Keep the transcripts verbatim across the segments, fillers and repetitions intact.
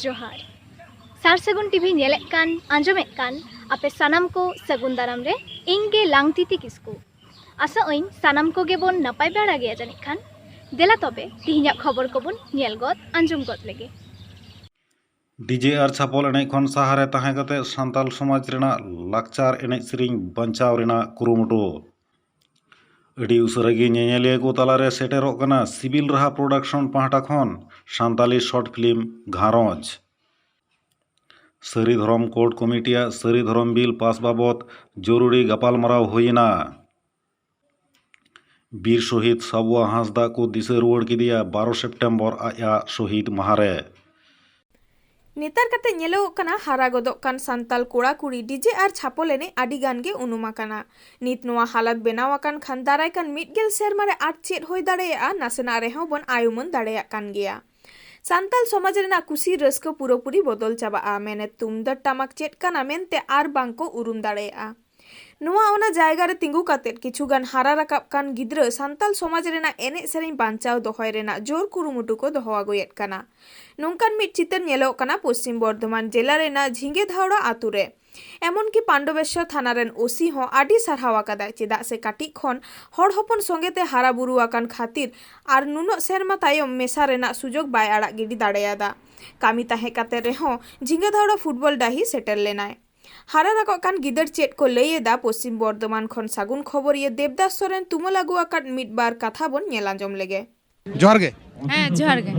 ᱡᱚᱦᱟᱨ᱾ ᱥᱟᱨ ᱥᱟᱹᱜᱩᱱ ᱴᱤᱵᱷᱤ ᱧᱮᱞᱮᱫ ᱠᱟᱱ, ᱟᱸᱡᱚᱢᱮᱫ ᱠᱟᱱ ᱟᱯᱮ ᱥᱟᱱᱟᱢ ᱠᱚ ᱥᱟᱹᱜᱩᱱ ᱫᱟᱨᱟᱢ ᱨᱮ ᱤᱧ ᱜᱮ ᱞᱟᱝᱛᱤᱛᱤ ᱠᱤᱥᱠᱩ᱾ ᱟᱥᱟᱜ ᱟᱹᱧ ᱥᱟᱱᱟᱢ ᱠᱚᱜᱮ ᱵᱚᱱ ᱱᱟᱯᱟᱭ ᱵᱟᱲᱟ ᱜᱮᱭᱟ ᱡᱟᱹᱱᱤᱡ ᱠᱷᱟᱱ᱾ ᱫᱮᱞᱟ ᱛᱚᱵᱮ ᱛᱤᱦᱤᱧᱟᱜ ᱠᱷᱚᱵᱚᱨ ᱠᱚᱵᱚᱱ ᱧᱮᱞ ᱜᱚᱫ, ᱟᱸᱡᱚᱢ ᱜᱚᱫ ᱞᱮᱜᱮ᱾ ᱰᱤᱡᱮ ᱟᱨ ᱪᱷᱟᱯᱚᱞ ᱮᱱᱮᱡ ᱠᱷᱚᱱ ᱥᱟᱦᱟᱨᱮ ᱛᱟᱦᱮᱸ ᱠᱟᱛᱮ ᱥᱟᱱᱛᱟᱞ ᱥᱚᱢᱟᱡᱽ ᱨᱮᱱᱟᱜ ᱞᱟᱠᱪᱟᱨ ᱮᱱᱮᱡ ᱥᱮᱨᱮᱧ ᱵᱟᱧᱪᱟᱣ ᱨᱮᱱᱟᱜ ᱠᱩᱨᱩᱢᱩᱴᱩ᱾ ᱟᱹᱰᱤ ᱩᱥᱟᱹᱨᱟ ᱜᱮ ᱧᱮᱧᱮᱞᱤᱭᱟᱹ ᱠᱚ ᱛᱟᱞᱟᱨᱮ ᱥᱮᱴᱮᱨᱚᱜ ᱠᱟᱱᱟ ᱥᱤᱵᱤᱞ ᱨᱟᱦᱟ ᱯᱨᱚᱰᱟᱠᱥᱚᱱ ᱯᱟᱦᱴᱟ ᱠᱷᱚᱱ ᱥᱟᱱᱛᱟᱞᱤ ᱥᱚᱨᱴ ᱯᱷᱤᱞᱢ ᱜᱷᱟᱨᱚᱸᱡᱽ᱾ ᱥᱟᱹᱨᱤ ᱫᱷᱚᱨᱚᱢ ᱠᱳᱰ ᱠᱚᱢᱤᱴᱤᱭᱟᱜ ᱥᱟᱹᱨᱤ ᱫᱷᱚᱨᱚᱢ ᱵᱤᱞ ᱯᱟᱥ ᱵᱟᱵᱚᱛ ᱡᱚᱨᱩᱨᱤ ᱜᱟᱯᱟᱞᱢᱟᱨᱟᱣ ᱦᱩᱭᱮᱱᱟ᱾ ᱵᱤᱨ ᱥᱚᱦᱤᱫ ᱥᱟᱵᱩᱣᱟ ᱦᱟᱸᱥᱫᱟ ᱠᱚ ᱫᱤᱥᱟᱹ ᱨᱩᱣᱟᱹᱲ ᱠᱮᱫᱮᱭᱟ ᱵᱟᱨᱚ ᱥᱮᱯᱴᱮᱢᱵᱚᱨ ᱟᱡᱟᱜ ᱥᱚᱦᱤᱫ ᱢᱟᱦᱟ ᱨᱮ᱾ ᱱᱮᱛᱟᱨ ᱠᱟᱛᱮ ᱧᱮᱞᱚᱜᱚᱜ ᱠᱟᱱᱟ, ᱦᱟᱨᱟ ᱜᱚᱫᱚᱜ ᱠᱟᱱ ᱥᱟᱱᱛᱟᱞ ᱠᱚᱲᱟ ᱠᱩᱲᱤ ᱰᱤᱡᱮ ᱟᱨ ᱪᱷᱟᱯᱚᱞ ᱮᱱᱮᱡ ᱟᱹᱰᱤ ᱜᱟᱱ ᱜᱮ ᱩᱱᱩᱢ ᱟᱠᱟᱱᱟ᱾ ᱱᱤᱛ ᱱᱚᱣᱟ ᱦᱟᱞᱚᱛ ᱵᱮᱱᱟᱣ ᱟᱠᱟᱱ ᱠᱷᱟᱱ, ᱫᱟᱨᱟᱭ ᱠᱟᱱ ᱢᱤᱫ ᱜᱮᱞ ᱥᱮᱨᱢᱟ ᱨᱮ ᱟᱨ ᱪᱮᱫ ᱦᱩᱭ ᱫᱟᱲᱮᱭᱟᱜᱼᱟ, ᱱᱟᱥᱮᱱᱟᱜ ᱨᱮᱦᱚᱸ ᱵᱚᱱ ᱟᱭ ᱩᱢᱟᱹᱱ ᱫᱟᱲᱮᱭᱟᱜ ᱠᱟᱱ ᱜᱮᱭᱟ᱾ ᱥᱟᱱᱛᱟᱞ ᱥᱚᱢᱟᱡᱽ ᱨᱮᱱᱟᱜ ᱠᱩᱥᱤ ᱨᱟᱹᱥᱠᱟᱹ ᱯᱩᱨᱟᱹᱯᱩᱨᱤ ᱵᱚᱫᱚᱞ ᱪᱟᱵᱟᱜᱼᱟ, ᱢᱮᱱᱮᱫ ᱛᱩᱢᱫᱟᱜ ᱴᱟᱢᱟᱠ ᱪᱮᱫ ᱠᱟᱱᱟ ᱢᱮᱱᱛᱮ ᱟᱨ ᱵᱟᱝ ᱠᱚ ᱩᱨᱩᱢ ᱫᱟᱲᱮᱭᱟᱜᱼᱟ᱾ ᱱᱚᱣᱟ ᱚᱱᱟ ᱡᱟᱭᱜᱟ ᱨᱮ ᱛᱤᱸᱜᱩ ᱠᱟᱛᱮᱫ ᱠᱤᱪᱷᱩ ᱜᱟᱱ ᱦᱟᱨᱟ ᱨᱟᱠᱟᱵ ᱠᱟᱱ ᱜᱤᱫᱽᱨᱟᱹ ᱥᱟᱱᱛᱟᱞ ᱥᱚᱢᱟᱡᱽ ᱨᱮᱱᱟᱜ ᱮᱱᱮᱡ ᱥᱮᱨᱮᱧ ᱵᱟᱧᱪᱟᱣ ᱫᱚᱦᱚᱭ ᱨᱮᱱᱟᱜ ᱡᱳᱨ ᱠᱩᱨᱩᱢᱩᱴᱩ ᱠᱚ ᱫᱚᱦᱚ ᱟᱹᱜᱩᱭᱮᱫ ᱠᱟᱱᱟ᱾ ᱱᱚᱝᱠᱟᱱ ᱢᱤᱫ ᱪᱤᱛᱟᱹᱨ ᱧᱮᱞᱚᱜ ᱠᱟᱱᱟ ᱯᱚᱥᱪᱤᱢ ᱵᱚᱨᱫᱷᱚᱢᱟᱱ ᱡᱮᱞᱟ ᱨᱮᱱᱟᱜ ᱡᱷᱤᱸᱜᱮᱫᱷᱟᱣᱲᱟ ᱟᱛᱳ ᱨᱮ᱾ ᱮᱢᱚᱱᱠᱤ ᱯᱟᱱᱰᱚᱵᱮᱥᱥᱚᱨ ᱛᱷᱟᱱᱟ ᱨᱮᱱ ᱳᱥᱤ ᱦᱚᱸ ᱟᱹᱰᱤ ᱥᱟᱨᱦᱟᱣ ᱟᱠᱟᱫᱟᱭ, ᱪᱮᱫᱟᱜ ᱥᱮ ᱠᱟᱹᱴᱤᱡ ᱠᱷᱚᱱ ᱦᱚᱲ ᱦᱚᱯᱚᱱ ᱥᱚᱸᱜᱮ ᱛᱮ ᱦᱟᱨᱟ ᱵᱩᱨᱩ ᱟᱠᱟᱱ ᱠᱷᱟᱹᱛᱤᱨ ᱟᱨ ᱱᱩᱱᱟᱹᱜ ᱥᱮᱨᱢᱟ ᱛᱟᱭᱚᱢ ᱢᱮᱥᱟ ᱨᱮᱱᱟᱜ ᱥᱩᱡᱳᱜᱽ ᱵᱟᱭ ᱟᱲᱟᱜ ᱜᱤᱰᱤ ᱫᱟᱲᱮᱭᱟᱫᱟ᱾ ᱠᱟᱹᱢᱤ ᱛᱟᱦᱮᱸ ᱠᱟᱛᱮ ᱨᱮᱦᱚᱸ ᱡᱷᱤᱸᱜᱮᱫᱷᱟᱣᱲᱟ ᱯᱷᱩᱴᱵᱚᱞ ᱰᱟᱹᱦᱤ ᱥᱮᱴᱮᱨ ᱞᱮᱱᱟᱭ᱾ ᱦᱟᱨᱟ ᱨᱟᱠᱟᱵ ᱠᱟᱱ ᱜᱤᱫᱟᱹᱨ ᱪᱮᱫ ᱠᱚ ᱞᱟᱹᱭ ᱮᱫᱟ, ᱯᱚᱥᱪᱤᱢ ᱵᱚᱨᱫᱷᱚᱢᱟᱱ ᱠᱷᱚᱱ ᱥᱟᱹᱜᱩᱱ ᱠᱷᱚᱵᱚᱨᱤᱭᱟᱹ ᱫᱮᱵᱽᱫᱟᱥ ᱥᱚᱨᱮᱱ ᱛᱩᱢᱟᱹᱞ ᱟᱹᱜᱩ ᱟᱠᱟᱫ ᱢᱤᱫ ᱵᱟᱨ ᱠᱟᱛᱷᱟ ᱵᱚᱱ ᱧᱮᱞ ᱟᱸᱡᱚᱢ ᱞᱮᱜᱮ᱾ ᱡᱚᱦᱟᱨ ᱜᱮ᱾ ᱦᱮᱸ, ᱡᱚᱦᱟᱨ ᱜᱮ᱾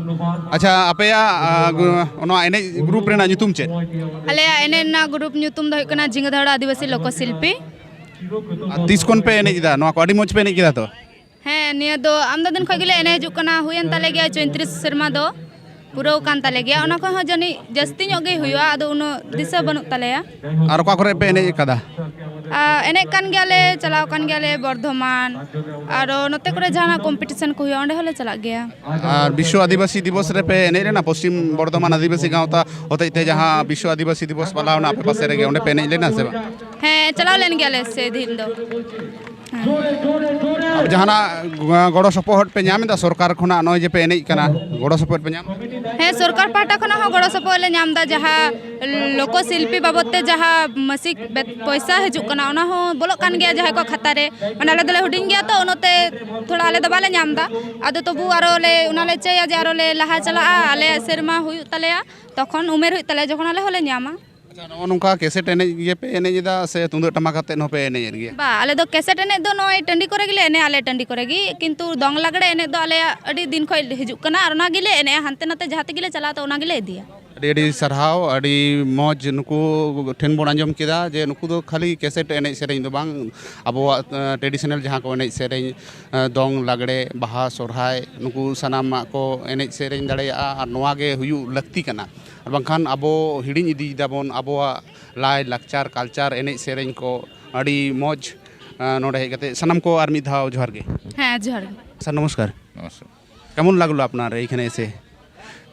ᱟᱪᱪᱷᱟ, ᱟᱯᱮᱭᱟᱜ ᱟ, ᱜᱩ- ᱱᱚᱣᱟ ᱮᱱᱮᱡ ᱜᱨᱩᱯ ᱨᱮᱱᱟᱜ ᱧᱩᱛᱩᱢ ᱪᱮᱫ? ᱟᱞᱮᱭᱟᱜ ᱮᱱᱮᱡ ᱨᱮᱱᱟᱜ ᱜᱨᱩᱯ ᱧᱩᱛᱩᱢ ᱫᱚ ᱦᱩᱭᱩᱜ ᱠᱟᱱᱟ ᱡᱷᱤᱸᱜᱟᱹᱫᱷᱟᱣᱲᱟ ᱟᱹᱫᱤᱵᱟᱹᱥᱤ ᱞᱳᱠᱚ ᱥᱤᱞᱯᱤ᱾ ᱟᱨ ᱛᱤᱥ ᱠᱷᱚᱱ ᱯᱮ ᱮᱱᱮᱡ ᱮᱫᱟ? ᱱᱚᱣᱟ ᱠᱚ ᱟᱹᱰᱤ ᱢᱚᱡᱽ ᱯᱮ ᱮᱱᱮᱡ ᱠᱮᱫᱟ ᱛᱚ᱾ ᱦᱮᱸ, ᱱᱤᱭᱟᱹ ᱫᱚ ᱟᱢᱫᱟ ᱫᱤᱱ ᱠᱷᱚᱱ ᱜᱮᱞᱮ ᱮᱱᱮᱡ ᱦᱤᱡᱩᱜ ᱠᱟᱱᱟ, ᱦᱩᱭᱮᱱ ᱛᱟᱞᱮ ᱜᱮᱭᱟ ᱪᱚᱭᱛᱨᱤᱥ ᱥᱮᱨᱢᱟ ᱫᱚ ᱯᱩᱨᱟᱹᱣ ᱠᱟᱱ ᱛᱟᱞᱮ ᱜᱮᱭᱟ᱾ ᱚᱱᱟ ᱠᱷᱚᱱ ᱦᱚᱸ ᱡᱟᱹᱱᱤᱡ ᱡᱟᱹᱥᱛᱤ ᱧᱚᱜ ᱜᱮ ᱦᱩᱭᱩᱜᱼᱟ, ᱟᱫᱚ ᱩᱱᱟᱹᱜ ᱫᱤᱥᱟᱹ ᱵᱟᱹᱱᱩᱜ ᱛᱟᱞᱮᱭᱟ᱾ ᱟᱨ ᱚᱠᱟ ᱠᱚᱨᱮ ᱯᱮ ᱮᱱᱮᱡ ᱟᱠᱟᱫᱟ? ᱟᱨ ᱮᱱᱮᱡ ᱠᱟᱱ ᱜᱮᱭᱟᱞᱮ, ᱪᱟᱞᱟᱣ ᱠᱟᱱ ᱜᱮᱭᱟᱞᱮ ᱵᱚᱨᱫᱷᱚᱢᱟᱱ, ᱟᱨᱚ ᱱᱚᱛᱮ ᱠᱚᱨᱮ ᱡᱟᱦᱟᱱᱟᱜ ᱠᱚᱢᱯᱤᱴᱤᱥᱚᱱ ᱠᱚ ᱦᱩᱭᱩᱜᱼᱟ, ᱚᱸᱰᱮ ᱦᱚᱸᱞᱮ ᱪᱟᱞᱟᱜ ᱜᱮᱭᱟ᱾ ᱟᱨ ᱵᱤᱥᱥᱚ ᱟᱹᱫᱤᱵᱟᱹᱥᱤ ᱫᱤᱵᱚᱥ ᱨᱮᱯᱮ ᱮᱱᱮᱡ ᱞᱮᱱᱟ? ᱯᱚᱥᱪᱤᱢ ᱵᱚᱨᱫᱷᱚᱢᱟᱱ ᱟᱹᱫᱤᱵᱟᱹᱥᱤ ᱜᱟᱶᱛᱟ ᱦᱚᱛᱮᱡ ᱛᱮ ᱡᱟᱦᱟᱸ ᱵᱤᱥᱥᱚ ᱟᱹᱫᱤᱵᱟᱹᱥᱤ ᱫᱤᱵᱚᱥ ᱯᱟᱞᱟᱣ ᱮᱱᱟ ᱟᱯᱮ ᱯᱟᱥᱮ ᱨᱮᱜᱮ, ᱚᱸᱰᱮ ᱯᱮ ᱮᱱᱮᱡ ᱞᱮᱱᱟ ᱥᱮ ᱵᱟᱝ? ᱦᱮᱸ, ᱪᱟᱞᱟᱣ ᱞᱮᱱ ᱜᱮᱭᱟᱞᱮ ᱥᱮ ᱫᱤᱱ ᱫᱚ᱾ ᱟᱨ ᱡᱟᱦᱟᱱᱟᱜ ᱜᱚᱲᱚ ᱥᱚᱯᱚᱦᱚᱫ ᱯᱮ ᱧᱟᱢ ᱮᱫᱟ ᱥᱚᱨᱠᱟᱨ ᱠᱷᱚᱱᱟᱜ? ᱱᱚᱜᱼᱚᱭ ᱡᱮ ᱯᱮ ᱮᱱᱮᱡ ᱠᱟᱱᱟ, ᱜᱚᱲᱚ ᱥᱚᱯᱚᱦᱚᱫ ᱯᱮ ᱧᱟᱢ ᱮᱫᱟ? ᱦᱮᱸ, ᱥᱚᱨᱠᱟᱨ ᱯᱟᱦᱴᱟ ᱠᱷᱚᱱᱟᱜ ᱦᱚᱸ ᱜᱚᱲᱚ ᱥᱚᱯᱚᱦᱚᱫ ᱞᱮ ᱧᱟᱢ ᱮᱫᱟ᱾ ᱡᱟᱦᱟᱸ ᱞᱳᱠᱚ ᱥᱤᱞᱯᱤ ᱵᱟᱵᱚᱫ ᱛᱮ ᱡᱟᱦᱟᱸ ᱢᱟᱥᱤᱠ ᱵᱮᱛ-, ᱯᱚᱭᱥᱟ ᱦᱤᱡᱩᱜ ᱠᱟᱱᱟ, ᱚᱱᱟ ᱦᱚᱸ ᱵᱚᱞᱚᱜ ᱠᱟᱱ ᱜᱮᱭᱟ ᱡᱟᱦᱟᱸᱭ ᱠᱚ ᱠᱷᱟᱛᱟ ᱨᱮ᱾ ᱢᱟᱱᱮ, ᱟᱞᱮ ᱫᱚᱞᱮ ᱦᱩᱰᱤᱧ ᱜᱮᱭᱟ ᱛᱚ, ᱚᱱᱟᱛᱮ ᱛᱷᱚᱲᱟ ᱟᱞᱮ ᱫᱚ ᱵᱟᱞᱮ ᱧᱟᱢ ᱮᱫᱟ᱾ ᱟᱫᱚ ᱛᱚᱵᱩ ᱟᱨᱚ ᱞᱮ, ᱚᱱᱟ ᱞᱮ ᱪᱟᱹᱭᱟ ᱡᱮ ᱟᱨᱚ ᱞᱮ ᱞᱟᱦᱟ ᱪᱟᱞᱟᱜᱼᱟ, ᱟᱞᱮᱭᱟᱜ ᱥᱮᱨᱢᱟ ᱦᱩᱭᱩᱜ ᱛᱟᱞᱮᱭᱟ, ᱛᱚᱠᱷᱚᱱ ᱩᱢᱮᱨ ᱦᱩᱭᱩᱜ ᱛᱟᱞᱮᱭᱟ, ᱡᱚᱠᱷᱚᱱ ᱟᱞᱮ ᱦᱚᱸᱞᱮ ᱧᱟᱢᱟ᱾ ᱟᱪᱪᱷᱟ, ᱱᱚᱜᱼᱚ ᱱᱚᱝᱠᱟ ᱠᱮᱥᱮᱴ ᱮᱱᱮᱡ ᱜᱮᱯᱮ ᱮᱱᱮᱡ ᱮᱫᱟ ᱥᱮ ᱛᱩᱢᱫᱟᱹᱜ ᱴᱟᱢᱟᱠ ᱟᱛᱮᱫ ᱦᱚᱸᱯᱮ ᱮᱱᱮᱡ ᱮᱫ ᱜᱮᱭᱟ? ᱵᱟ, ᱟᱞᱮ ᱫᱚ ᱠᱮᱥᱮᱴ ᱮᱱᱮᱡ ᱫᱚ ᱱᱚᱜᱼᱚᱭ ᱴᱟᱺᱰᱤ ᱠᱚᱨᱮ ᱜᱮᱞᱮ ᱮᱱᱮᱡᱼᱟ, ᱟᱞᱮ ᱴᱟᱺᱰᱤ ᱠᱚᱨᱮ ᱜᱮ, ᱠᱤᱱᱛᱩ ᱫᱚᱝ ᱞᱟᱜᱽᱲᱮ ᱮᱱᱮᱡ ᱫᱚ ᱟᱞᱮᱭᱟᱜ ᱟᱹᱰᱤ ᱫᱤᱱ ᱠᱷᱚᱱ ᱦᱤᱡᱩᱜ ᱠᱟᱱᱟ ᱟᱨ ᱚᱱᱟ ᱜᱮᱞᱮ ᱮᱱᱮᱡᱼᱟ, ᱦᱟᱱᱛᱮ ᱱᱟᱛᱮ ᱡᱟᱦᱟᱸ ᱛᱮᱜᱮᱞᱮ ᱪᱟᱞᱟᱜᱼᱟ ᱛᱚ ᱚᱱᱟ ᱜᱮᱞᱮ ᱤᱫᱤᱭᱟ᱾ ᱟᱹᱰᱤ ᱟᱹᱰᱤ ᱥᱟᱨᱦᱟᱣ, ᱟᱹᱰᱤ ᱢᱚᱡᱽ᱾ ᱱᱩᱠᱩ ᱴᱷᱮᱱ ᱵᱚᱱ ᱟᱸᱡᱚᱢ ᱠᱮᱫᱟ ᱡᱮ ᱱᱩᱠᱩ ᱫᱚ ᱠᱷᱟᱹᱞᱤ ᱠᱮᱥᱮᱴ ᱮᱱᱮᱡ ᱥᱮᱨᱮᱧ ᱫᱚ ᱵᱟᱝ, ᱟᱵᱚᱣᱟᱜ, ᱟᱸ, traditional ᱡᱟᱦᱟᱸ ᱠᱚ ᱮᱱᱮᱡ ᱥᱮᱨᱮᱧ, ᱟᱸ, ᱫᱚᱝ, ᱞᱟᱜᱽᱲᱮ, ᱵᱟᱦᱟ, ᱥᱚᱨᱦᱟᱭ, ᱱᱩᱠᱩ ᱥᱟᱱᱟᱢᱟᱜ ᱠᱚ ᱮᱱᱮᱡ ᱥᱮᱨᱮᱧ ᱫᱟᱲᱮᱭᱟᱜᱼᱟ ᱟᱨ ᱱᱚᱣᱟ ᱜᱮ ᱦᱩᱭᱩᱜ ᱞᱟᱹᱠᱛᱤ ᱠᱟᱱᱟ᱾ ᱟᱨ ᱵᱟᱝᱠᱷᱟᱱ ᱟᱵᱚ ᱦᱤᱲᱤᱧ ᱤᱫᱤᱭ ᱫᱟᱵᱚᱱ ᱟᱵᱚᱣᱟᱜ ᱞᱟᱭ ᱞᱟᱠᱪᱟᱨ, culture, ᱮᱱᱮᱡ ᱥᱮᱨᱮᱧ ᱠᱚ᱾ ᱟᱹᱰᱤ ᱢᱚᱡᱽ, ᱟᱸ, ᱱᱚᱰᱮ ᱦᱮᱡ ᱠᱟᱛᱮ ᱥᱟᱱᱟᱢ ᱠᱚ ᱟᱨ ᱢᱤᱫ ᱫᱷᱟᱣ ᱡᱚᱦᱟᱨ ᱜᱮ᱾ হ্যাঁ, জোহার। স্যার, নমস্কার। নমস্কার। কেমন লাগলো আপনার এইখানে এসে?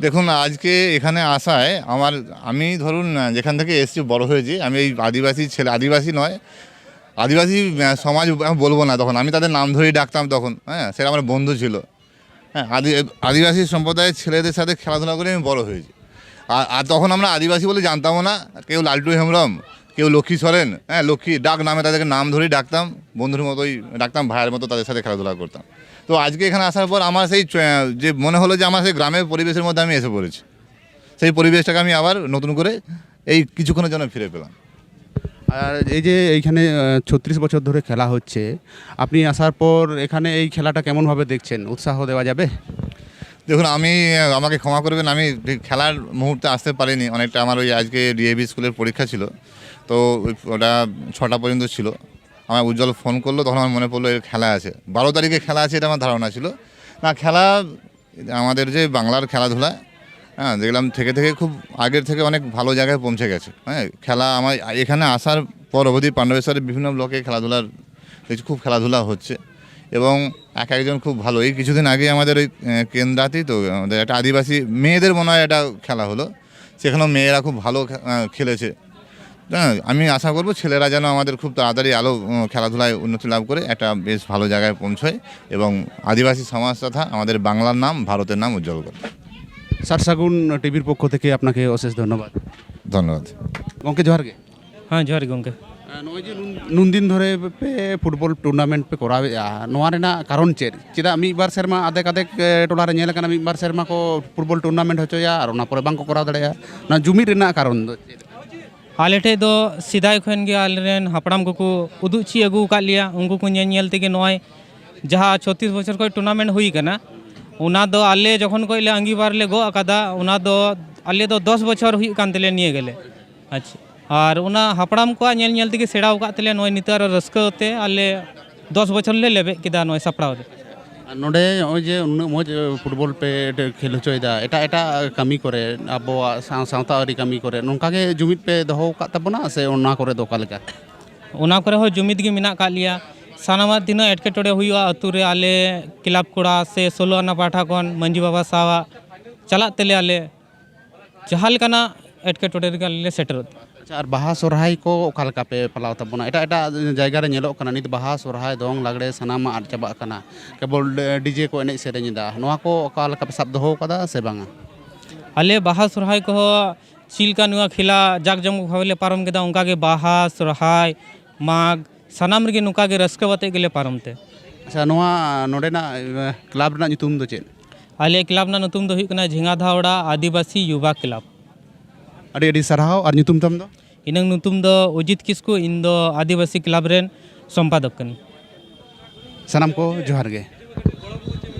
দেখুন, আজকে এখানে আসায় আমার, আমি ধরুন, আহ, যেখান থেকে এসেছি, বড় হয়েছি, আমি এই আদিবাসী ছেলে, আদিবাসী নয়, আদিবাসী, আহ, সমাজ আমি বলবো না তখন, আমি তাদের নাম ধরেই ডাকতাম তখন, হ্যাঁ, সেটা আমার বন্ধু ছিল। হ্যাঁ, আদি-, আদিবাসী সম্প্রদায়ের ছেলেদের সাথে খেলাধুলা করে আমি বড় হয়েছি। আর, আর তখন আমরা আদিবাসী বলে জানতামও না, কেউ লালটু হেমব্রম, কেউ লক্ষ্মী সরেন, হ্যাঁ, লক্ষ্মী ডাক নামে তাদেরকে নাম ধরেই ডাকতাম, বন্ধুর মতোই ডাকতাম, ভাইয়ের মতো তাদের সাথে খেলাধুলা করতাম। তো আজকে এখানে আসার পর আমার সেই চ-, যে মনে হলো যে আমার সেই গ্রামের পরিবেশের মধ্যে আমি এসে পড়েছি, সেই পরিবেশটাকে আমি আবার নতুন করে এই কিছুক্ষণের জন্য ফিরে পেলাম। আর এই যে এইখানে, আহ, ছত্রিশ বছর ধরে খেলা হচ্ছে, আপনি আসার পর এখানে এই খেলাটা কেমনভাবে দেখছেন? উৎসাহ দেওয়া যাবে? দেখুন, আমি, আহ, আমাকে ক্ষমা করবেন, আমি ঠিক খেলার মুহূর্তে আসতে পারিনি। অনেকটা আমার ওই আজকে ডিএভি স্কুলের পরীক্ষা ছিল, তো ওই ওটা ছটা পর্যন্ত ছিল। আমার উজ্জ্বল ফোন করলো, তখন আমার মনে পড়লো এর খেলা আছে, বারো তারিখে খেলা আছে, এটা আমার ধারণা ছিল না। খেলা আমাদের যে বাংলার খেলাধুলা, হ্যাঁ, দেখলাম থেকে থেকে খুব আগের থেকে অনেক ভালো জায়গায় পৌঁছে গেছে। হ্যাঁ, খেলা আমার এখানে আসার পর অবধি পাণ্ডবেশ্বরের বিভিন্ন ব্লকে খেলাধুলার কিছু খুব খেলাধুলা হচ্ছে এবং এক একজন খুব ভালো। এই কিছুদিন আগে আমাদের ওই, আহ, কেন্দ্রাতেই তো আমাদের একটা আদিবাসী মেয়েদের মনে হয় একটা খেলা হলো, সেখানেও মেয়েরা খুব ভালো খে-, আহ, খেলেছে। হ্যাঁ, আমি আশা করবো ছেলেরা যেন আমাদের খুব তাড়াতাড়ি আলো, উম, খেলাধুলায় উন্নতি লাভ করে একটা বেশ ভালো জায়গায় পৌঁছয় এবং আদিবাসী সমাজ তথা আমাদের বাংলার নাম, ভারতের নাম উজ্জ্বল করে। ᱥᱟᱨ ᱥᱟᱹᱜᱩᱱ ᱴᱤᱵᱷᱤᱨ ᱯᱚᱠᱠᱷᱚ ᱛᱷᱮᱠᱮ ᱟᱯᱱᱟᱠᱮ ᱚᱥᱮᱥ ᱫᱷᱚᱱᱱᱚᱵᱟᱫ᱾ ধন্যবাদ। ᱜᱚᱢᱠᱮ, ᱡᱚᱦᱟᱨ ᱜᱮ᱾ ᱦᱮᱸ, ᱡᱚᱦᱟᱨ ᱜᱮ ᱜᱚᱢᱠᱮ᱾ ᱱᱚᱜᱼᱚᱭ ᱡᱮ ᱱᱩᱱ- ᱱᱩᱱᱫᱤᱱ ᱫᱷᱚᱨᱮ ᱯᱮ ᱯᱷᱩᱴᱵᱚᱞ ᱴᱩᱨᱱᱟᱢᱮᱱᱴ ᱯᱮ ᱠᱚᱨᱟᱣᱮᱫᱼᱟ, ᱱᱚᱣᱟ ᱨᱮᱱᱟᱜ ᱠᱟᱨᱚᱱ ᱪᱮᱫ? ᱪᱮᱫᱟᱜ ᱢᱤᱫ ᱵᱟᱨ ᱥᱮᱨᱢᱟ ᱟᱫᱷᱮᱠ ᱟᱫᱷᱮᱠ ᱮ, ᱴᱚᱞᱟ ᱨᱮ ᱧᱮᱞ ᱟᱠᱟᱱᱟ, ᱢᱤᱫ ᱵᱟᱨ ᱥᱮᱨᱢᱟ ᱠᱚ ᱯᱷᱩᱴᱵᱚᱞ ᱴᱩᱨᱱᱟᱢᱮᱱᱴ ᱦᱚᱪᱚᱭᱟ ᱟᱨ ᱚᱱᱟ ᱯᱚᱨᱮ ᱵᱟᱝ ᱠᱚ ᱠᱚᱨᱟᱣ ᱫᱟᱲᱮᱭᱟᱜᱼᱟ᱾ ᱚᱱᱟ ᱡᱩᱢᱤᱫ ᱨᱮᱱᱟᱜ ᱠᱟᱨᱚᱱ ᱫᱚ ᱪᱮᱫ? ᱟᱞᱮ ᱴᱷᱮᱡ ᱫᱚ ᱥᱮᱫᱟᱭ ᱠᱷᱚᱱ ᱜᱮ ᱟᱞᱮᱨᱮᱱ ᱦᱟᱯᱲᱟᱢ ᱠᱚᱠᱚ ᱩᱫᱩᱜ ᱪᱮᱫ ᱟᱹᱜᱩ ᱟᱠᱟᱫ ᱞᱮᱭᱟ᱾ ᱩᱱᱠᱩ ᱠᱚ ᱧᱮᱞ ᱧᱮᱞ ᱛᱮᱜᱮ ᱱᱚᱜᱼᱚᱭ ᱡᱟᱦᱟᱸ ᱪᱷᱚᱛᱤᱥ ᱵᱚᱪᱷᱚᱨ ᱠᱷᱚᱱ ᱴᱩᱨᱱᱟᱢᱮᱱᱴ ᱦᱩᱭ ᱟᱠᱟᱱᱟ, ᱚᱱᱟ ᱫᱚ ᱟᱞᱮ ᱡᱚᱠᱷᱚᱱ ᱠᱷᱚᱱ ᱞᱮ ᱟᱸᱜᱤᱵᱷᱟᱨ ᱞᱮ ᱜᱚᱜ ᱟᱠᱟᱫᱟ, ᱚᱱᱟ ᱫᱚ ᱟᱞᱮ ᱫᱚ ᱫᱚᱥ ᱵᱚᱪᱷᱚᱨ ᱦᱩᱭᱩᱜ ᱠᱟᱱ ᱛᱟᱞᱮᱭᱟ ᱱᱤᱭᱟᱹ ᱜᱮᱞᱮ᱾ ᱟᱪᱪᱷᱟ, ᱟᱨ ᱚᱱᱟ ᱦᱟᱯᱲᱟᱢ ᱠᱚᱣᱟᱜ ᱧᱮᱞ ᱧᱮᱞ ᱛᱮᱜᱮ ᱥᱮᱬᱟ ᱟᱠᱟᱫ ᱛᱟᱞᱮᱭᱟ᱾ ᱱᱚᱜᱼᱚᱭ ᱱᱤᱛᱚᱜ ᱟᱨᱚ ᱨᱟᱹᱥᱠᱟᱹ ᱛᱮ ᱟᱞᱮ ᱫᱚᱥ ᱵᱚᱪᱷᱚᱨ ᱞᱮ ᱞᱮᱵᱮᱫ ᱠᱮᱫᱟ ᱱᱚᱜᱼᱚᱭ ᱥᱟᱯᱲᱟᱣ ᱨᱮ᱾ ᱟᱨ ᱱᱚᱰᱮ ᱱᱚᱜᱼᱚᱭ ᱡᱮ ᱩᱱᱟᱹᱜ ᱢᱚᱡᱽ ᱯᱷᱩᱴᱵᱚᱞ ᱯᱮ ᱠᱷᱮᱞ ᱦᱚᱪᱚᱭᱮᱫᱟ, ᱮᱴᱟᱜ ᱮᱴᱟᱜ ᱠᱟᱹᱢᱤ ᱠᱚᱨᱮ, ᱟᱵᱚᱣᱟᱜ ᱥᱟᱶ- ᱥᱟᱶᱛᱟ ᱟᱹᱨᱤ ᱠᱟᱹᱢᱤ ᱠᱚᱨᱮ ᱱᱚᱝᱠᱟ ᱜᱮ ᱡᱩᱢᱤᱫ ᱯᱮ ᱫᱚᱦᱚ ᱟᱠᱟᱫ ᱛᱟᱵᱚᱱᱟ ᱥᱮ ᱚᱱᱟ ᱠᱚᱨᱮ ᱫᱚ ᱚᱠᱟ ᱞᱮᱠᱟ? ᱚᱱᱟ ᱠᱚᱨᱮ ᱦᱚᱸ ᱡᱩᱢᱤᱫ ᱜᱮ ᱢᱮᱱᱟᱜ ᱟᱠᱟᱫ ᱞᱮᱭᱟ᱾ ᱥᱟᱱᱟᱢᱟᱜ ᱛᱤᱱᱟᱹᱜ ᱮᱴᱠᱮᱴᱚᱬᱮ ᱦᱩᱭᱩᱜᱼᱟ ᱟᱹᱛᱩ ᱨᱮ, ᱟᱞᱮ ᱠᱞᱟᱵᱽ ᱠᱚᱲᱟ ᱥᱮ ᱥᱳᱞᱳ ᱟᱱᱟ ᱯᱟᱦᱴᱟ ᱠᱷᱚᱱ ᱢᱟᱹᱡᱷᱤ ᱵᱟᱵᱟ ᱥᱟᱶᱟᱜ ᱪᱟᱞᱟᱜ ᱛᱮᱞᱮ ᱟᱞᱮ ᱡᱟᱦᱟᱸ ᱞᱮᱠᱟᱱᱟᱜ ᱮᱴᱠᱮᱴᱚᱬᱮ ᱨᱮᱜᱮ ᱟᱞᱮ ᱞᱮ ᱥᱮᱴᱮᱨᱚᱜ᱾ ᱟᱪᱪᱷᱟ, ᱟᱨ ᱵᱟᱦᱟ ᱥᱚᱨᱦᱟᱭ ᱠᱚ ᱚᱠᱟ ᱞᱮᱠᱟ ᱯᱮ ᱯᱟᱞᱟᱣ ᱛᱟᱵᱚᱱᱟ? ᱮᱴᱟᱜ ᱮᱴᱟᱜ ᱡᱟᱭᱜᱟ ᱨᱮ ᱧᱮᱞᱚᱜ ᱠᱟᱱᱟ ᱱᱤᱛ ᱵᱟᱦᱟ, ᱥᱚᱨᱦᱟᱭ, ᱫᱚᱝ, ᱞᱟᱜᱽᱲᱮ ᱥᱟᱱᱟᱢᱟᱜ ᱟᱫ ᱪᱟᱵᱟᱜ ᱠᱟᱱᱟ, ᱠᱮᱵᱚᱞ ᱰᱤᱡᱮ ᱠᱚ ᱮᱱᱮᱡ ᱥᱮᱨᱮᱧ ᱮᱫᱟ᱾ ᱱᱚᱣᱟ ᱠᱚ ᱚᱠᱟ ᱞᱮᱠᱟ ᱯᱮ ᱥᱟᱵ ᱫᱚᱦᱚ ᱟᱠᱟᱫᱟ ᱥᱮ ᱵᱟᱝᱟ? ᱟᱞᱮ ᱵᱟᱦᱟ ᱥᱚᱨᱦᱟᱭ ᱠᱚᱦᱚᱸ ᱪᱮᱫ ᱞᱮᱠᱟ ᱱᱚᱣᱟ ᱠᱷᱮᱞᱟ ᱡᱟᱠ ᱡᱚᱢᱚᱠ ᱵᱷᱟᱵᱮ ᱞᱮ ᱯᱟᱨᱚᱢ ᱠᱮᱫᱟ, ᱚᱱᱠᱟᱜᱮ ᱵᱟᱦᱟ, ᱥᱚᱨᱦᱟᱭ, ᱢᱟᱜᱽ, ᱥᱟᱱᱟᱢ ᱨᱮᱜᱮ ᱱᱚᱝᱠᱟ ᱜᱮ ᱨᱟᱹᱥᱠᱟᱹ ᱟᱛᱮᱫ ᱜᱮᱞᱮ ᱯᱟᱨᱚᱢ ᱛᱮ᱾ ᱟᱪᱪᱷᱟ, ᱱᱚᱣᱟ ᱱᱚᱰᱮᱱᱟᱜ ᱮ, ᱠᱞᱟᱵᱽ ᱨᱮᱱᱟᱜ ᱧᱩᱛᱩᱢ ᱫᱚ ᱪᱮᱫ? ᱟᱞᱮ ᱠᱞᱟᱵᱽ ᱨᱮᱱᱟᱜ ᱧᱩᱛᱩᱢ ᱫᱚ ᱦᱩᱭᱩᱜ ᱠᱟᱱᱟ ᱡᱷᱮᱸᱜᱟᱫᱷᱟᱣᱲᱟ ᱟᱹᱫᱤᱵᱟᱹᱥᱤ ᱭᱩᱵᱟ ᱠᱞᱟᱵᱽ᱾ ᱟᱹᱰᱤ ᱟᱹᱰᱤ ᱥᱟᱨᱦᱟᱣ᱾ ᱟᱨ ᱧᱩᱛᱩᱢ ᱛᱟᱢ ᱫᱚ? ᱤᱧᱟᱹᱜ ᱧᱩᱛᱩᱢ ᱫᱚ ᱚᱡᱤᱛ ᱠᱤᱥᱠᱩ, ᱤᱧ ᱫᱚ ᱟᱹᱫᱤᱵᱟᱹᱥᱤ ᱠᱞᱟᱵᱽ ᱨᱮᱱ ᱥᱚᱢᱯᱟᱫᱚᱠ ᱠᱟᱹᱱᱟᱹᱧ᱾ ᱥᱟᱱᱟᱢ ᱠᱚ ᱡᱚᱦᱟᱨ ᱜᱮ᱾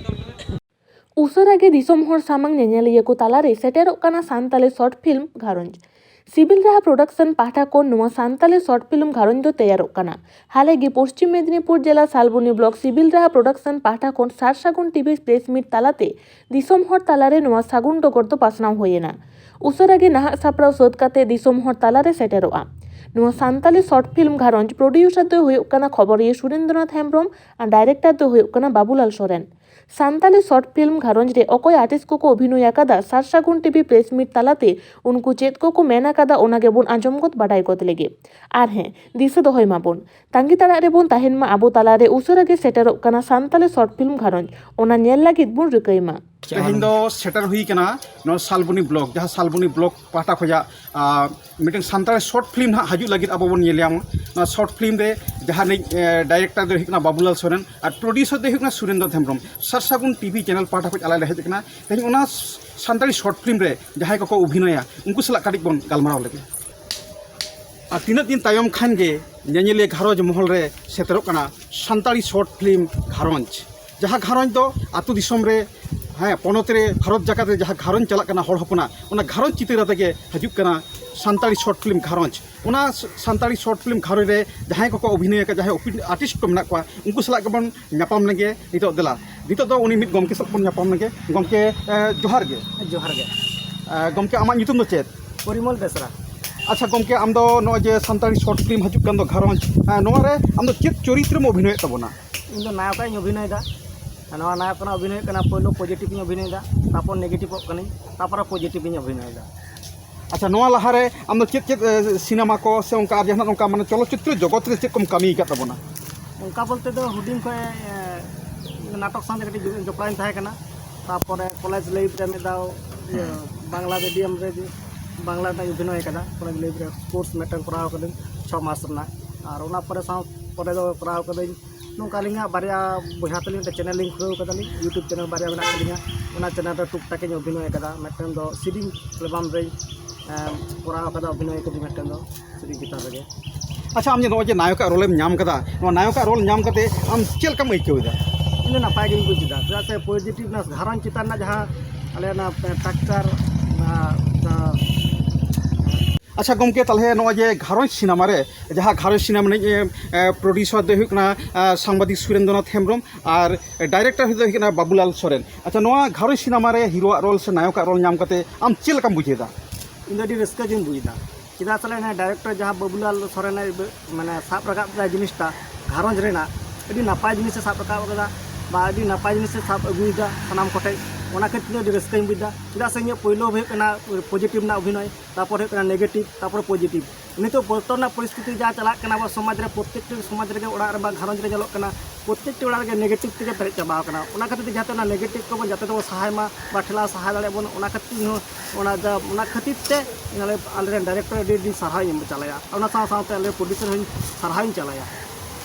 ᱩᱥᱟᱹᱨᱟ ᱜᱮ ᱫᱤᱥᱚᱢ ᱦᱚᱲ ᱥᱟᱢᱟᱝ ᱧᱮᱧᱮᱞᱤᱭᱟᱹ ᱠᱚ ᱛᱟᱞᱟᱨᱮ ᱥᱮᱴᱮᱨᱚᱜ ᱠᱟᱱᱟ ᱥᱟᱱᱛᱟᱞᱤ ᱥᱚᱨᱴ ᱯᱷᱤᱞᱢ ᱜᱷᱟᱨᱚᱸᱡᱽ᱾ ᱥᱤᱵᱤᱞ ᱨᱟᱦᱟ ᱯᱨᱚᱰᱟᱠᱥᱚᱱ ᱯᱟᱦᱴᱟ ᱠᱷᱚᱱ ᱱᱚᱣᱟ ᱥᱟᱱᱛᱟᱞᱤ ᱥᱚᱨᱴ ᱯᱷᱤᱞᱢ ᱜᱷᱟᱨᱚᱸᱡᱽ ᱫᱚ ᱛᱮᱭᱟᱨᱚᱜ ᱠᱟᱱᱟ᱾ ᱦᱟᱞᱮ ᱜᱮ ᱯᱚᱥᱪᱤᱢ ᱢᱮᱫᱽᱱᱤᱯᱩᱨ ᱡᱮᱞᱟ ᱥᱟᱞᱵᱚᱱᱤ ᱵᱞᱚᱠ ᱥᱤᱵᱤᱞ ᱨᱟᱦᱟ ᱯᱨᱚᱰᱟᱠᱥᱚᱱ ᱯᱟᱦᱴᱟ ᱠᱷᱚᱱ ᱥᱟᱨ ᱥᱟᱹᱜᱩᱱ ᱴᱤᱵᱷᱤ ᱯᱨᱮᱥ ᱢᱤᱴ ᱛᱟᱞᱟᱛᱮ ᱫᱤᱥᱚᱢ ᱦᱚᱲ ᱛᱟᱞᱟᱨᱮ ᱱᱚᱣᱟ ᱥᱟᱹᱜᱩᱱ ᱰᱚᱜᱚᱨ ᱫᱚ ᱯᱟᱥᱱᱟᱣ ᱦᱩᱭᱮᱱᱟ᱾ ᱩᱥᱟᱹᱨᱟ ᱜᱮ ᱱᱟᱦᱟᱜ ᱥᱟᱯᱲᱟᱣ ᱥᱟᱹᱛ ᱠᱟᱛᱮ ᱫᱤᱥᱚᱢ ᱦᱚᱲ ᱛᱟᱞᱟᱨᱮ ᱥᱮᱴᱮᱨᱚᱜᱼᱟ᱾ ᱱᱚᱣᱟ ᱥᱟᱱᱛᱟᱞᱤ ᱥᱚᱨᱴ ᱯᱷᱤᱞᱢ ᱜᱷᱟᱨᱚᱸᱡᱽ ᱯᱨᱚᱰᱭᱩᱥᱟᱨ ᱫᱚᱭ ᱦᱩᱭᱩᱜ ᱠᱟᱱᱟ ᱠᱷᱚᱵᱚᱨᱤᱭᱟᱹ ᱥᱩᱨᱮᱱᱫᱨᱚᱱᱟᱛᱷ ᱦᱮᱢᱵᱨᱚᱢ ᱟᱨ ᱰᱟᱭᱨᱮᱠᱴᱚᱨ ᱫᱚ ᱦᱩᱭᱩᱜ ᱠᱟᱱᱟ ᱵᱟᱵᱩᱞᱟᱞ ᱥᱚᱨᱮᱱ᱾ ᱥᱟᱱᱛᱟᱞᱤ ᱥᱚᱨᱴ ᱯᱷᱤᱞᱢ ᱜᱷᱟᱨᱚᱸᱡᱽ ᱨᱮ ᱚᱠᱚᱭ ᱟᱨᱴᱤᱥᱴ ᱠᱚᱠᱚ ᱚᱵᱷᱤᱱᱚᱭ ᱟᱠᱟᱫᱟ, ᱥᱟᱨᱥᱟᱹᱜᱩᱱ ᱴᱤᱵᱷᱤ ᱯᱨᱮᱥ ᱢᱤᱴ ᱛᱟᱞᱟᱛᱮ ᱩᱱᱠᱩ ᱪᱮᱫ ᱠᱚᱠᱚ ᱢᱮᱱ ᱟᱠᱟᱫᱟ, ᱚᱱᱟ ᱜᱮᱵᱚᱱ ᱟᱸᱡᱚᱢ ᱜᱚᱫ ᱵᱟᱰᱟᱭ ᱜᱚᱫ ᱞᱮᱜᱮ᱾ ᱟᱨ ᱦᱮᱸ, ᱫᱤᱥᱟᱹ ᱫᱚᱦᱚᱭ ᱢᱟᱵᱚᱱ, ᱛᱟᱺᱜᱤ ᱛᱟᱲᱟᱜ ᱨᱮᱵᱚᱱ ᱛᱟᱦᱮᱱ ᱢᱟ ᱟᱵᱚ ᱛᱟᱞᱟᱨᱮ ᱩᱥᱟᱹᱨᱟ ᱜᱮ ᱥᱮᱴᱮᱨᱚᱜ ᱠᱟᱱᱟ ᱥᱟᱱᱛᱟᱞᱤ ᱥᱚᱨᱴ ᱯᱷᱤᱞᱢ ᱜᱷᱟᱨᱚᱸᱡᱽ, ᱚᱱᱟ ᱧᱮᱞ ᱞᱟᱹᱜᱤᱫ ᱵᱚᱱ ᱨᱤᱠᱟᱹᱭ ᱢᱟ᱾ ᱛᱮᱦᱮᱧ ᱫᱚ ᱥᱮᱴᱮᱨ ᱦᱩᱭ ᱠᱟᱱᱟ ᱱᱚᱣᱟ ᱥᱟᱞᱵᱚᱱᱤ ᱵᱞᱚᱠ, ᱡᱟᱦᱟᱸ ᱥᱟᱞᱵᱚᱱᱤ ᱵᱞᱚᱠ ᱯᱟᱦᱴᱟ ᱠᱷᱚᱱᱟᱜ, ᱟᱨ ᱢᱤᱫᱴᱮᱱ ᱥᱟᱱᱛᱟᱲᱤ ᱥᱚᱨᱴ ᱯᱷᱤᱞᱢ ᱱᱟᱦᱟᱜ ᱦᱤᱡᱩᱜ ᱞᱟᱹᱜᱤᱫ ᱟᱵᱚ ᱵᱚᱱ ᱧᱮᱞ ᱧᱟᱢᱟ᱾ ᱱᱚᱣᱟ ᱥᱚᱨᱴ ᱯᱷᱤᱞᱢ ᱨᱮ ᱡᱟᱦᱟᱸ ᱨᱤᱱᱤᱡ, ᱮ, ᱰᱟᱭᱨᱮᱠᱴᱚᱨ ᱫᱚ ᱦᱩᱭᱩᱜ ᱠᱟᱱᱟ ᱵᱟᱵᱩᱞᱟᱞ ᱥᱚᱨᱮᱱ ᱟᱨ ᱯᱨᱚᱰᱭᱩᱥᱟᱨ ᱫᱚ ᱦᱩᱭᱩᱜ ᱠᱟᱱᱟ ᱥᱩᱨᱮᱱᱫᱨᱚ ᱦᱮᱢᱵᱨᱚᱢ᱾ ᱥᱟᱨᱥᱟᱹᱜᱩᱱ ᱴᱤᱵᱷᱤ ᱪᱮᱱᱮᱞ ᱯᱟᱦᱴᱟ ᱠᱷᱚᱱ ᱟᱞᱮ ᱞᱮ ᱦᱮᱡ ᱟᱠᱟᱱᱟ᱾ ᱛᱮᱦᱮᱧ ᱚᱱᱟ ᱥᱟᱱᱛᱟᱲᱤ ᱥᱚᱨᱴ ᱯᱷᱤᱞᱢ ᱨᱮ ᱡᱟᱦᱟᱸᱭ ᱠᱚᱠᱚ ᱚᱵᱷᱤᱱᱚᱭᱟ, ᱩᱱᱠᱩ ᱥᱟᱞᱟᱜ ᱠᱟᱹᱴᱤᱡ ᱵᱚᱱ ᱜᱟᱞᱢᱟᱨᱟᱣ ᱞᱮᱜᱮ᱾ ᱟᱨ ᱛᱤᱱᱟᱹᱜ ᱫᱤᱱ ᱛᱟᱭᱚᱢ ᱠᱷᱟᱱ ᱜᱮ ᱧᱮᱧᱮᱞᱤᱭᱟᱹ ᱜᱷᱟᱨᱚᱸᱡᱽ ᱢᱚᱦᱚᱞ ᱨᱮ ᱥᱮᱴᱮᱨᱚᱜ ᱠᱟᱱᱟ ᱥᱟᱱᱛᱟᱲᱤ ᱥᱚᱨᱴ ᱯᱷᱤᱞᱢ ᱜᱷᱟᱨᱚᱸᱡᱽ, ᱡᱟᱦᱟᱸ ᱜᱷᱟᱨᱚᱸᱡᱽ ᱫᱚ ᱟᱹᱛᱩ ᱫᱤᱥᱚᱢ ᱨᱮ, ᱦᱮᱸ, ᱯᱚᱱᱚᱛ ᱨᱮ, ᱵᱷᱟᱨᱚᱛ ᱡᱟᱠᱟᱛ ᱨᱮ ᱡᱟᱦᱟᱸ ᱜᱷᱟᱨᱚᱸᱡᱽ ᱪᱟᱞᱟᱜ ᱠᱟᱱᱟ ᱦᱚᱲ ᱦᱚᱯᱚᱱᱟᱜ, ᱚᱱᱟ ᱜᱷᱟᱨᱚᱸᱡᱽ ᱪᱤᱛᱟᱹᱨ ᱟᱛᱮ ᱜᱮ ᱦᱤᱡᱩᱜ ᱠᱟᱱᱟ ᱥᱟᱱᱛᱟᱲᱤ ᱥᱚᱨᱴ ᱯᱷᱤᱞᱢ ᱜᱷᱟᱨᱚᱸᱡᱽ᱾ ᱚᱱᱟ ᱥ-, ᱥᱟᱱᱛᱟᱲᱤ ᱥᱚᱨᱴ ᱯᱷᱤᱞᱢ ᱜᱷᱟᱨᱚᱸᱡᱽ ᱨᱮ ᱡᱟᱦᱟᱸᱭ ᱠᱚᱠᱚ ᱚᱵᱷᱤᱱᱚᱭ ᱟᱠᱟᱫ, ᱡᱟᱦᱟᱸᱭ ᱚᱯᱤ-, ᱟᱨᱴᱤᱥᱴ ᱠᱚ ᱢᱮᱱᱟᱜ ᱠᱚᱣᱟ, ᱩᱱᱠᱩ ᱥᱟᱞᱟᱜ ᱜᱮᱵᱚᱱ ᱧᱟᱯᱟᱢ ᱞᱮᱱᱜᱮ ᱱᱤᱛᱚᱜ᱾ ᱫᱮᱞᱟ, ᱱᱤᱛᱚᱜ ᱫᱚ ᱩᱱᱤ ᱢᱤᱫ ᱜᱚᱢᱠᱮ ᱥᱟᱞᱟᱜ ᱵᱚᱱ ᱧᱟᱯᱟᱢ ᱞᱮᱱᱜᱮ᱾ ᱜᱚᱢᱠᱮ, ᱮ, ᱡᱚᱦᱟᱨ ᱜᱮ᱾ ᱡᱚᱦᱟᱨ ᱜᱮ᱾ ᱮ, ᱜᱚᱢᱠᱮ, ᱟᱢᱟᱜ ᱧᱩᱛᱩᱢ ᱫᱚ ᱪᱮᱫ? ᱯᱚᱨᱤᱢᱚᱞ ᱵᱮᱥᱨᱟ᱾ ᱟᱪᱪᱷᱟ ᱜᱚᱢᱠᱮ, ᱟᱢ ᱫᱚ ᱱᱚᱜᱼᱚᱭ ᱡᱮ ᱥᱟᱱᱛᱟᱲᱤ ᱥᱚᱨᱴ ᱯᱷᱤᱞᱢ ᱦᱤᱡᱩᱜ ᱠᱟᱱ ᱫᱚ ᱜᱷᱟᱨᱚᱸᱡᱽ, ᱮ, ᱱᱚᱣᱟ ᱨᱮ ᱟᱢ ᱫᱚ ᱪᱮᱫ ᱪᱚᱨᱤᱛ ᱨᱮᱢ ᱚᱵᱷᱤᱱᱚᱭᱮᱫ ᱛᱟᱵᱚᱱᱟ? ᱤᱧ ᱫᱚ ᱱᱟᱭᱚᱠᱟᱜ ᱤᱧ ᱚᱵᱷᱤᱱᱚᱭᱮᱫᱟ᱾ ᱱᱚᱣᱟ ᱱᱟᱭᱚᱠ ᱨᱮᱱᱟᱜ ᱚᱵᱷᱤᱱᱚᱭ ᱦᱩᱭᱩᱜ ᱠᱟᱱᱟ, ᱯᱳᱭᱞᱳ ᱯᱚᱡᱤᱴᱤᱵᱷ ᱤᱧ ᱚᱵᱷᱤᱱᱚᱭᱮᱫᱟ, ᱛᱟᱨᱯᱚᱨ ᱱᱮᱜᱮᱴᱤᱵᱷᱚᱜ ᱠᱟᱹᱱᱟᱹᱧ, ᱛᱟᱨᱯᱚᱨᱮ ᱯᱚᱡᱤᱴᱤᱵᱷ ᱤᱧ ᱚᱵᱷᱤᱱᱚᱭᱮᱫᱟ᱾ ᱟᱪᱪᱷᱟ, ᱱᱚᱣᱟ ᱞᱟᱦᱟᱨᱮ ᱟᱢ ᱫᱚ ᱪᱮᱫ ᱪᱮᱫ, ᱮ, ᱥᱤᱱᱮᱢᱟ ᱠᱚ ᱥᱮ ᱚᱱᱠᱟ ᱟᱨ ᱡᱟᱦᱟᱱᱟᱜ ᱱᱚᱝᱠᱟ ᱢᱟᱱᱮ ᱪᱚᱞᱚᱪᱪᱤᱛᱨᱚ ᱡᱚᱜᱚᱛ ᱨᱮ ᱪᱮᱫ ᱠᱚᱢ ᱠᱟᱹᱢᱤ ᱟᱠᱟᱫ ᱛᱟᱵᱚᱱᱟ? ᱚᱱᱠᱟ ᱵᱚᱞᱛᱮ ᱫᱚ ᱦᱩᱰᱤᱧ ᱠᱷᱚᱱ, ᱮ, ᱱᱟᱴᱚᱠ ᱥᱟᱶᱛᱮ ᱠᱟᱹᱴᱤᱡ ᱡᱚᱯᱲᱟᱣ ᱤᱧ ᱛᱟᱦᱮᱸ ᱠᱟᱱᱟ᱾ ᱛᱟᱨᱯᱚᱨᱮ ᱠᱚᱞᱮᱡᱽ ᱞᱟᱭᱤᱯᱷ ᱨᱮ ᱢᱤᱫ ᱫᱷᱟᱣ, ᱤᱭᱟᱹ, ᱵᱟᱝᱞᱟ ᱢᱤᱰᱤᱭᱟᱢ ᱨᱮ ᱵᱟᱝᱞᱟ ᱨᱮᱱᱟᱜ ᱚᱵᱷᱤᱱᱚᱭ ᱟᱠᱟᱫᱟ᱾ ᱠᱚᱞᱮᱡᱽ ᱞᱟᱭᱤᱯᱷ ᱨᱮ ᱠᱳᱨᱥ ᱢᱤᱫᱴᱟᱝ ᱠᱚᱨᱟᱣ ᱟᱠᱟᱫᱟᱹᱧ ᱪᱷᱚ ᱢᱟᱥ ᱨᱮᱱᱟᱜ, ᱟᱨ ᱚᱱᱟ ᱯᱚᱨᱮ ᱥᱟᱶ ᱯᱚᱨᱮ ᱫᱚ ᱠᱚᱨᱟᱣ ᱟᱠᱟᱫᱟᱹᱧ ᱱᱚᱝᱠᱟ ᱟᱹᱞᱤᱧᱟᱜ ᱵᱟᱨᱭᱟ ᱵᱚᱭᱦᱟ ᱛᱟᱹᱞᱤᱧ ᱢᱤᱫᱴᱮᱱ ᱪᱮᱱᱮᱞ ᱞᱤᱧ ᱠᱷᱩᱞᱟᱹᱣ ᱠᱟᱫᱟᱞᱤᱧ, YouTube ᱪᱮᱱᱮᱞ ᱵᱟᱨᱭᱟ ᱢᱮᱱᱟᱜ ᱛᱟᱹᱞᱤᱧᱟ᱾ ᱚᱱᱟ ᱪᱮᱱᱮᱞ ᱨᱮ ᱴᱩᱠ ᱴᱟᱠ ᱤᱧ ᱚᱵᱷᱤᱱᱚᱭ ᱟᱠᱟᱫᱟ᱾ ᱢᱤᱫᱴᱮᱱ ᱫᱚ ᱥᱮᱨᱮᱧ ᱮᱞᱵᱟᱢ ᱨᱮᱧ, ᱮᱸ, ᱠᱚᱨᱟᱣ ᱟᱠᱟᱫᱟ, ᱚᱵᱷᱤᱱᱚᱭ ᱟᱠᱟᱫᱟᱹᱧ ᱢᱤᱫᱴᱮᱱ ᱫᱚ ᱥᱮᱨᱮᱧ ᱪᱮᱛᱟᱱ ᱨᱮᱜᱮ᱾ ᱟᱪᱪᱷᱟ, ᱟᱢ ᱡᱮ ᱱᱚᱜᱼᱚᱭ ᱡᱮ ᱱᱟᱭᱚᱠᱟᱜ ᱨᱳᱞᱮᱢ ᱧᱟᱢ ᱠᱟᱫᱟ, ᱱᱚᱣᱟ ᱱᱟᱭᱚᱠᱟᱜ ᱨᱳᱞ ᱧᱟᱢ ᱠᱟᱛᱮ ᱟᱢ ᱪᱮᱫ ᱞᱮᱠᱟᱢ ᱟᱹᱭᱠᱟᱹᱣ ᱮᱫᱟ? ᱤᱧ ᱫᱚ ᱱᱟᱯᱟᱭ ᱜᱤᱧ ᱵᱩᱡᱽ ᱮᱫᱟ, ᱪᱮᱫᱟᱜ ᱥᱮ ᱯᱚᱡᱤᱴᱤᱵᱷ ᱚᱱᱟ ᱜᱷᱟᱨᱚᱸᱡᱽ ᱪᱮᱛᱟᱱ ᱨᱮᱱᱟᱜ ᱡᱟᱦᱟᱸ ᱟᱞᱮ ᱚᱱᱟ ᱴᱟᱠᱪᱟᱨ, ᱚᱱᱟ, ᱚᱱᱟ ᱟᱪᱪᱷᱟ ᱜᱚᱢᱠᱮ, ᱛᱟᱦᱚᱞᱮ ᱱᱚᱜᱼᱚᱭ ᱡᱮ ᱜᱷᱟᱨᱚᱸᱡᱽ ᱥᱤᱱᱮᱢᱟ ᱨᱮ, ᱡᱟᱦᱟᱸ ᱜᱷᱟᱨᱚᱸᱡᱽ ᱥᱤᱱᱮᱢᱟ ᱨᱤᱱᱤᱡ, ᱮ, ᱮ, ᱯᱨᱚᱰᱭᱩᱥᱟᱨ ᱫᱚᱭ ᱦᱩᱭᱩᱜ ᱠᱟᱱᱟ, ᱮ, ᱥᱟᱝᱵᱟᱫᱤᱠ ᱥᱩᱨᱮᱱᱫᱨᱚᱱᱟᱛᱷ ᱦᱮᱢᱵᱨᱚᱢ ᱟᱨ ᱰᱟᱭᱨᱮᱠᱴᱚᱨ ᱫᱚᱭ ᱦᱩᱭᱩᱜ ᱠᱟᱱᱟ ᱵᱟᱵᱩᱞᱟᱞ ᱥᱚᱨᱮᱱ᱾ ᱟᱪᱪᱷᱟ, ᱱᱚᱣᱟ ᱜᱷᱟᱨᱚᱸᱡᱽ ᱥᱤᱱᱮᱢᱟ ᱨᱮ ᱦᱤᱨᱳᱣᱟᱜ ᱨᱳᱞ ᱥᱮ ᱱᱟᱭᱚᱠᱟᱜ ᱨᱳᱞ ᱧᱟᱢ ᱠᱟᱛᱮ ᱟᱢ ᱪᱮᱫ ᱞᱮᱠᱟᱢ ᱵᱩᱡᱷᱟᱹᱣ ᱮᱫᱟ? ᱤᱧ ᱫᱚ ᱟᱹᱰᱤ ᱨᱟᱹᱥᱠᱟᱹ ᱜᱤᱧ ᱵᱩᱡᱽ ᱮᱫᱟ, ᱪᱮᱫᱟᱜ ᱥᱮ ᱚᱱᱟ ᱰᱟᱭᱨᱮᱠᱴᱚᱨ ᱡᱟᱦᱟᱸ ᱵᱟᱵᱩᱞᱟᱞ ᱥᱚᱨᱮᱱ ᱮ ᱢᱟᱱᱮ ᱥᱟᱵ ᱨᱟᱠᱟᱵ ᱠᱮᱫᱟ ᱡᱤᱱᱤᱥᱴᱟ, ᱜᱷᱟᱨᱚᱸᱡᱽ ᱨᱮᱱᱟᱜ ᱟᱹᱰᱤ ᱱᱟᱯᱟᱭ ᱡᱤᱱᱤᱥᱮ ᱥᱟᱵ ᱨᱟᱠᱟᱵ ᱠᱟᱫᱟ᱾ ᱵᱟ ᱟᱹᱰᱤ ᱱᱟᱯᱟᱭ ᱡᱤᱱᱤᱥᱮ ᱥᱟᱵ ᱟᱹᱜᱩᱭᱮᱫᱟ ᱥᱟᱱᱟᱢ ᱠᱚᱴᱷᱮᱱ᱾ ᱚᱱᱟ ᱠᱷᱟᱹᱛᱤᱨ ᱛᱮ ᱟᱹᱰᱤ ᱨᱟᱹᱥᱠᱟᱹᱧ ᱵᱩᱡᱽᱫᱟ᱾ ᱪᱮᱫᱟᱜ ᱥᱮ ᱤᱧᱟᱹᱜ ᱯᱳᱭᱞᱳ ᱦᱩᱭᱩᱜ ᱠᱟᱱᱟ ᱯᱚᱡᱤᱴᱤᱵᱷ ᱨᱮᱱᱟᱜ ᱚᱵᱷᱤᱱᱚᱭ, ᱛᱟᱨᱯᱚᱨ ᱦᱩᱭᱩᱜ ᱠᱟᱱᱟ ᱱᱮᱜᱮᱴᱤᱵᱷ, ᱛᱟᱨᱯᱚᱨ ᱯᱚᱡᱤᱴᱤᱵᱷ᱾ ᱱᱤᱛᱚᱜ ᱵᱚᱨᱛᱚᱢᱟᱱ ᱨᱮᱱᱟᱜ ᱯᱚᱨᱤᱥᱛᱷᱤᱛᱤ ᱡᱟ ᱪᱟᱞᱟᱜ ᱠᱟᱱᱟ ᱟᱵᱚ ᱥᱚᱢᱟᱡᱽ ᱨᱮ, ᱯᱨᱚᱛᱛᱮᱠᱴᱤ ᱥᱚᱢᱟᱡᱽ ᱨᱮᱜᱮ, ᱚᱲᱟᱜ ᱨᱮ ᱵᱟ ᱜᱷᱟᱨᱚᱸᱡᱽ ᱨᱮ ᱧᱮᱞᱚᱜ ᱠᱟᱱᱟ, ᱯᱨᱚᱛᱛᱮᱠᱴᱤ ᱚᱲᱟᱜ ᱨᱮᱜᱮ ᱱᱮᱜᱮᱴᱤᱵᱷ ᱛᱮᱜᱮ ᱯᱮᱨᱮᱡ ᱪᱟᱵᱟ ᱟᱠᱟᱱᱟ᱾ ᱚᱱᱟ ᱠᱷᱟᱹᱛᱤᱨ ᱛᱮ ᱡᱟᱛᱮ ᱚᱱᱟ ᱱᱮᱜᱮᱴᱤᱵᱷ ᱠᱚᱵᱚᱱ ᱡᱟᱛᱮ ᱫᱚᱵᱚᱱ ᱥᱟᱦᱟᱭ ᱢᱟ ᱵᱟ ᱴᱷᱮᱞᱟᱣ ᱥᱟᱦᱟ ᱫᱟᱲᱮᱭᱟᱜ ᱵᱚᱱ, ᱚᱱᱟ ᱠᱷᱟᱹᱛᱤᱨ ᱤᱧ ᱦᱚᱸ ᱚᱱᱟ ᱡᱟ-, ᱚᱱᱟ ᱠᱷᱟᱹᱛᱤᱨ ᱛᱮ ᱟᱞᱮ, ᱟᱞᱮᱨᱮᱱ ᱰᱟᱭᱨᱮᱠᱴᱚᱨ ᱟᱹᱰᱤ ᱟᱹᱰᱤ ᱥᱟᱨᱦᱟᱣ ᱤᱧ ᱪᱟᱞᱟᱭᱟ᱾ ᱚᱱᱟ ᱥᱟᱶ ᱥᱟᱶᱛᱮ ᱟᱞᱮ ᱯᱨᱚᱰᱭᱩᱥᱟᱨ ᱦᱚᱸᱧ ᱥᱟᱨᱦᱟᱣ ᱤᱧ ᱪᱟᱞᱟᱭᱟ᱾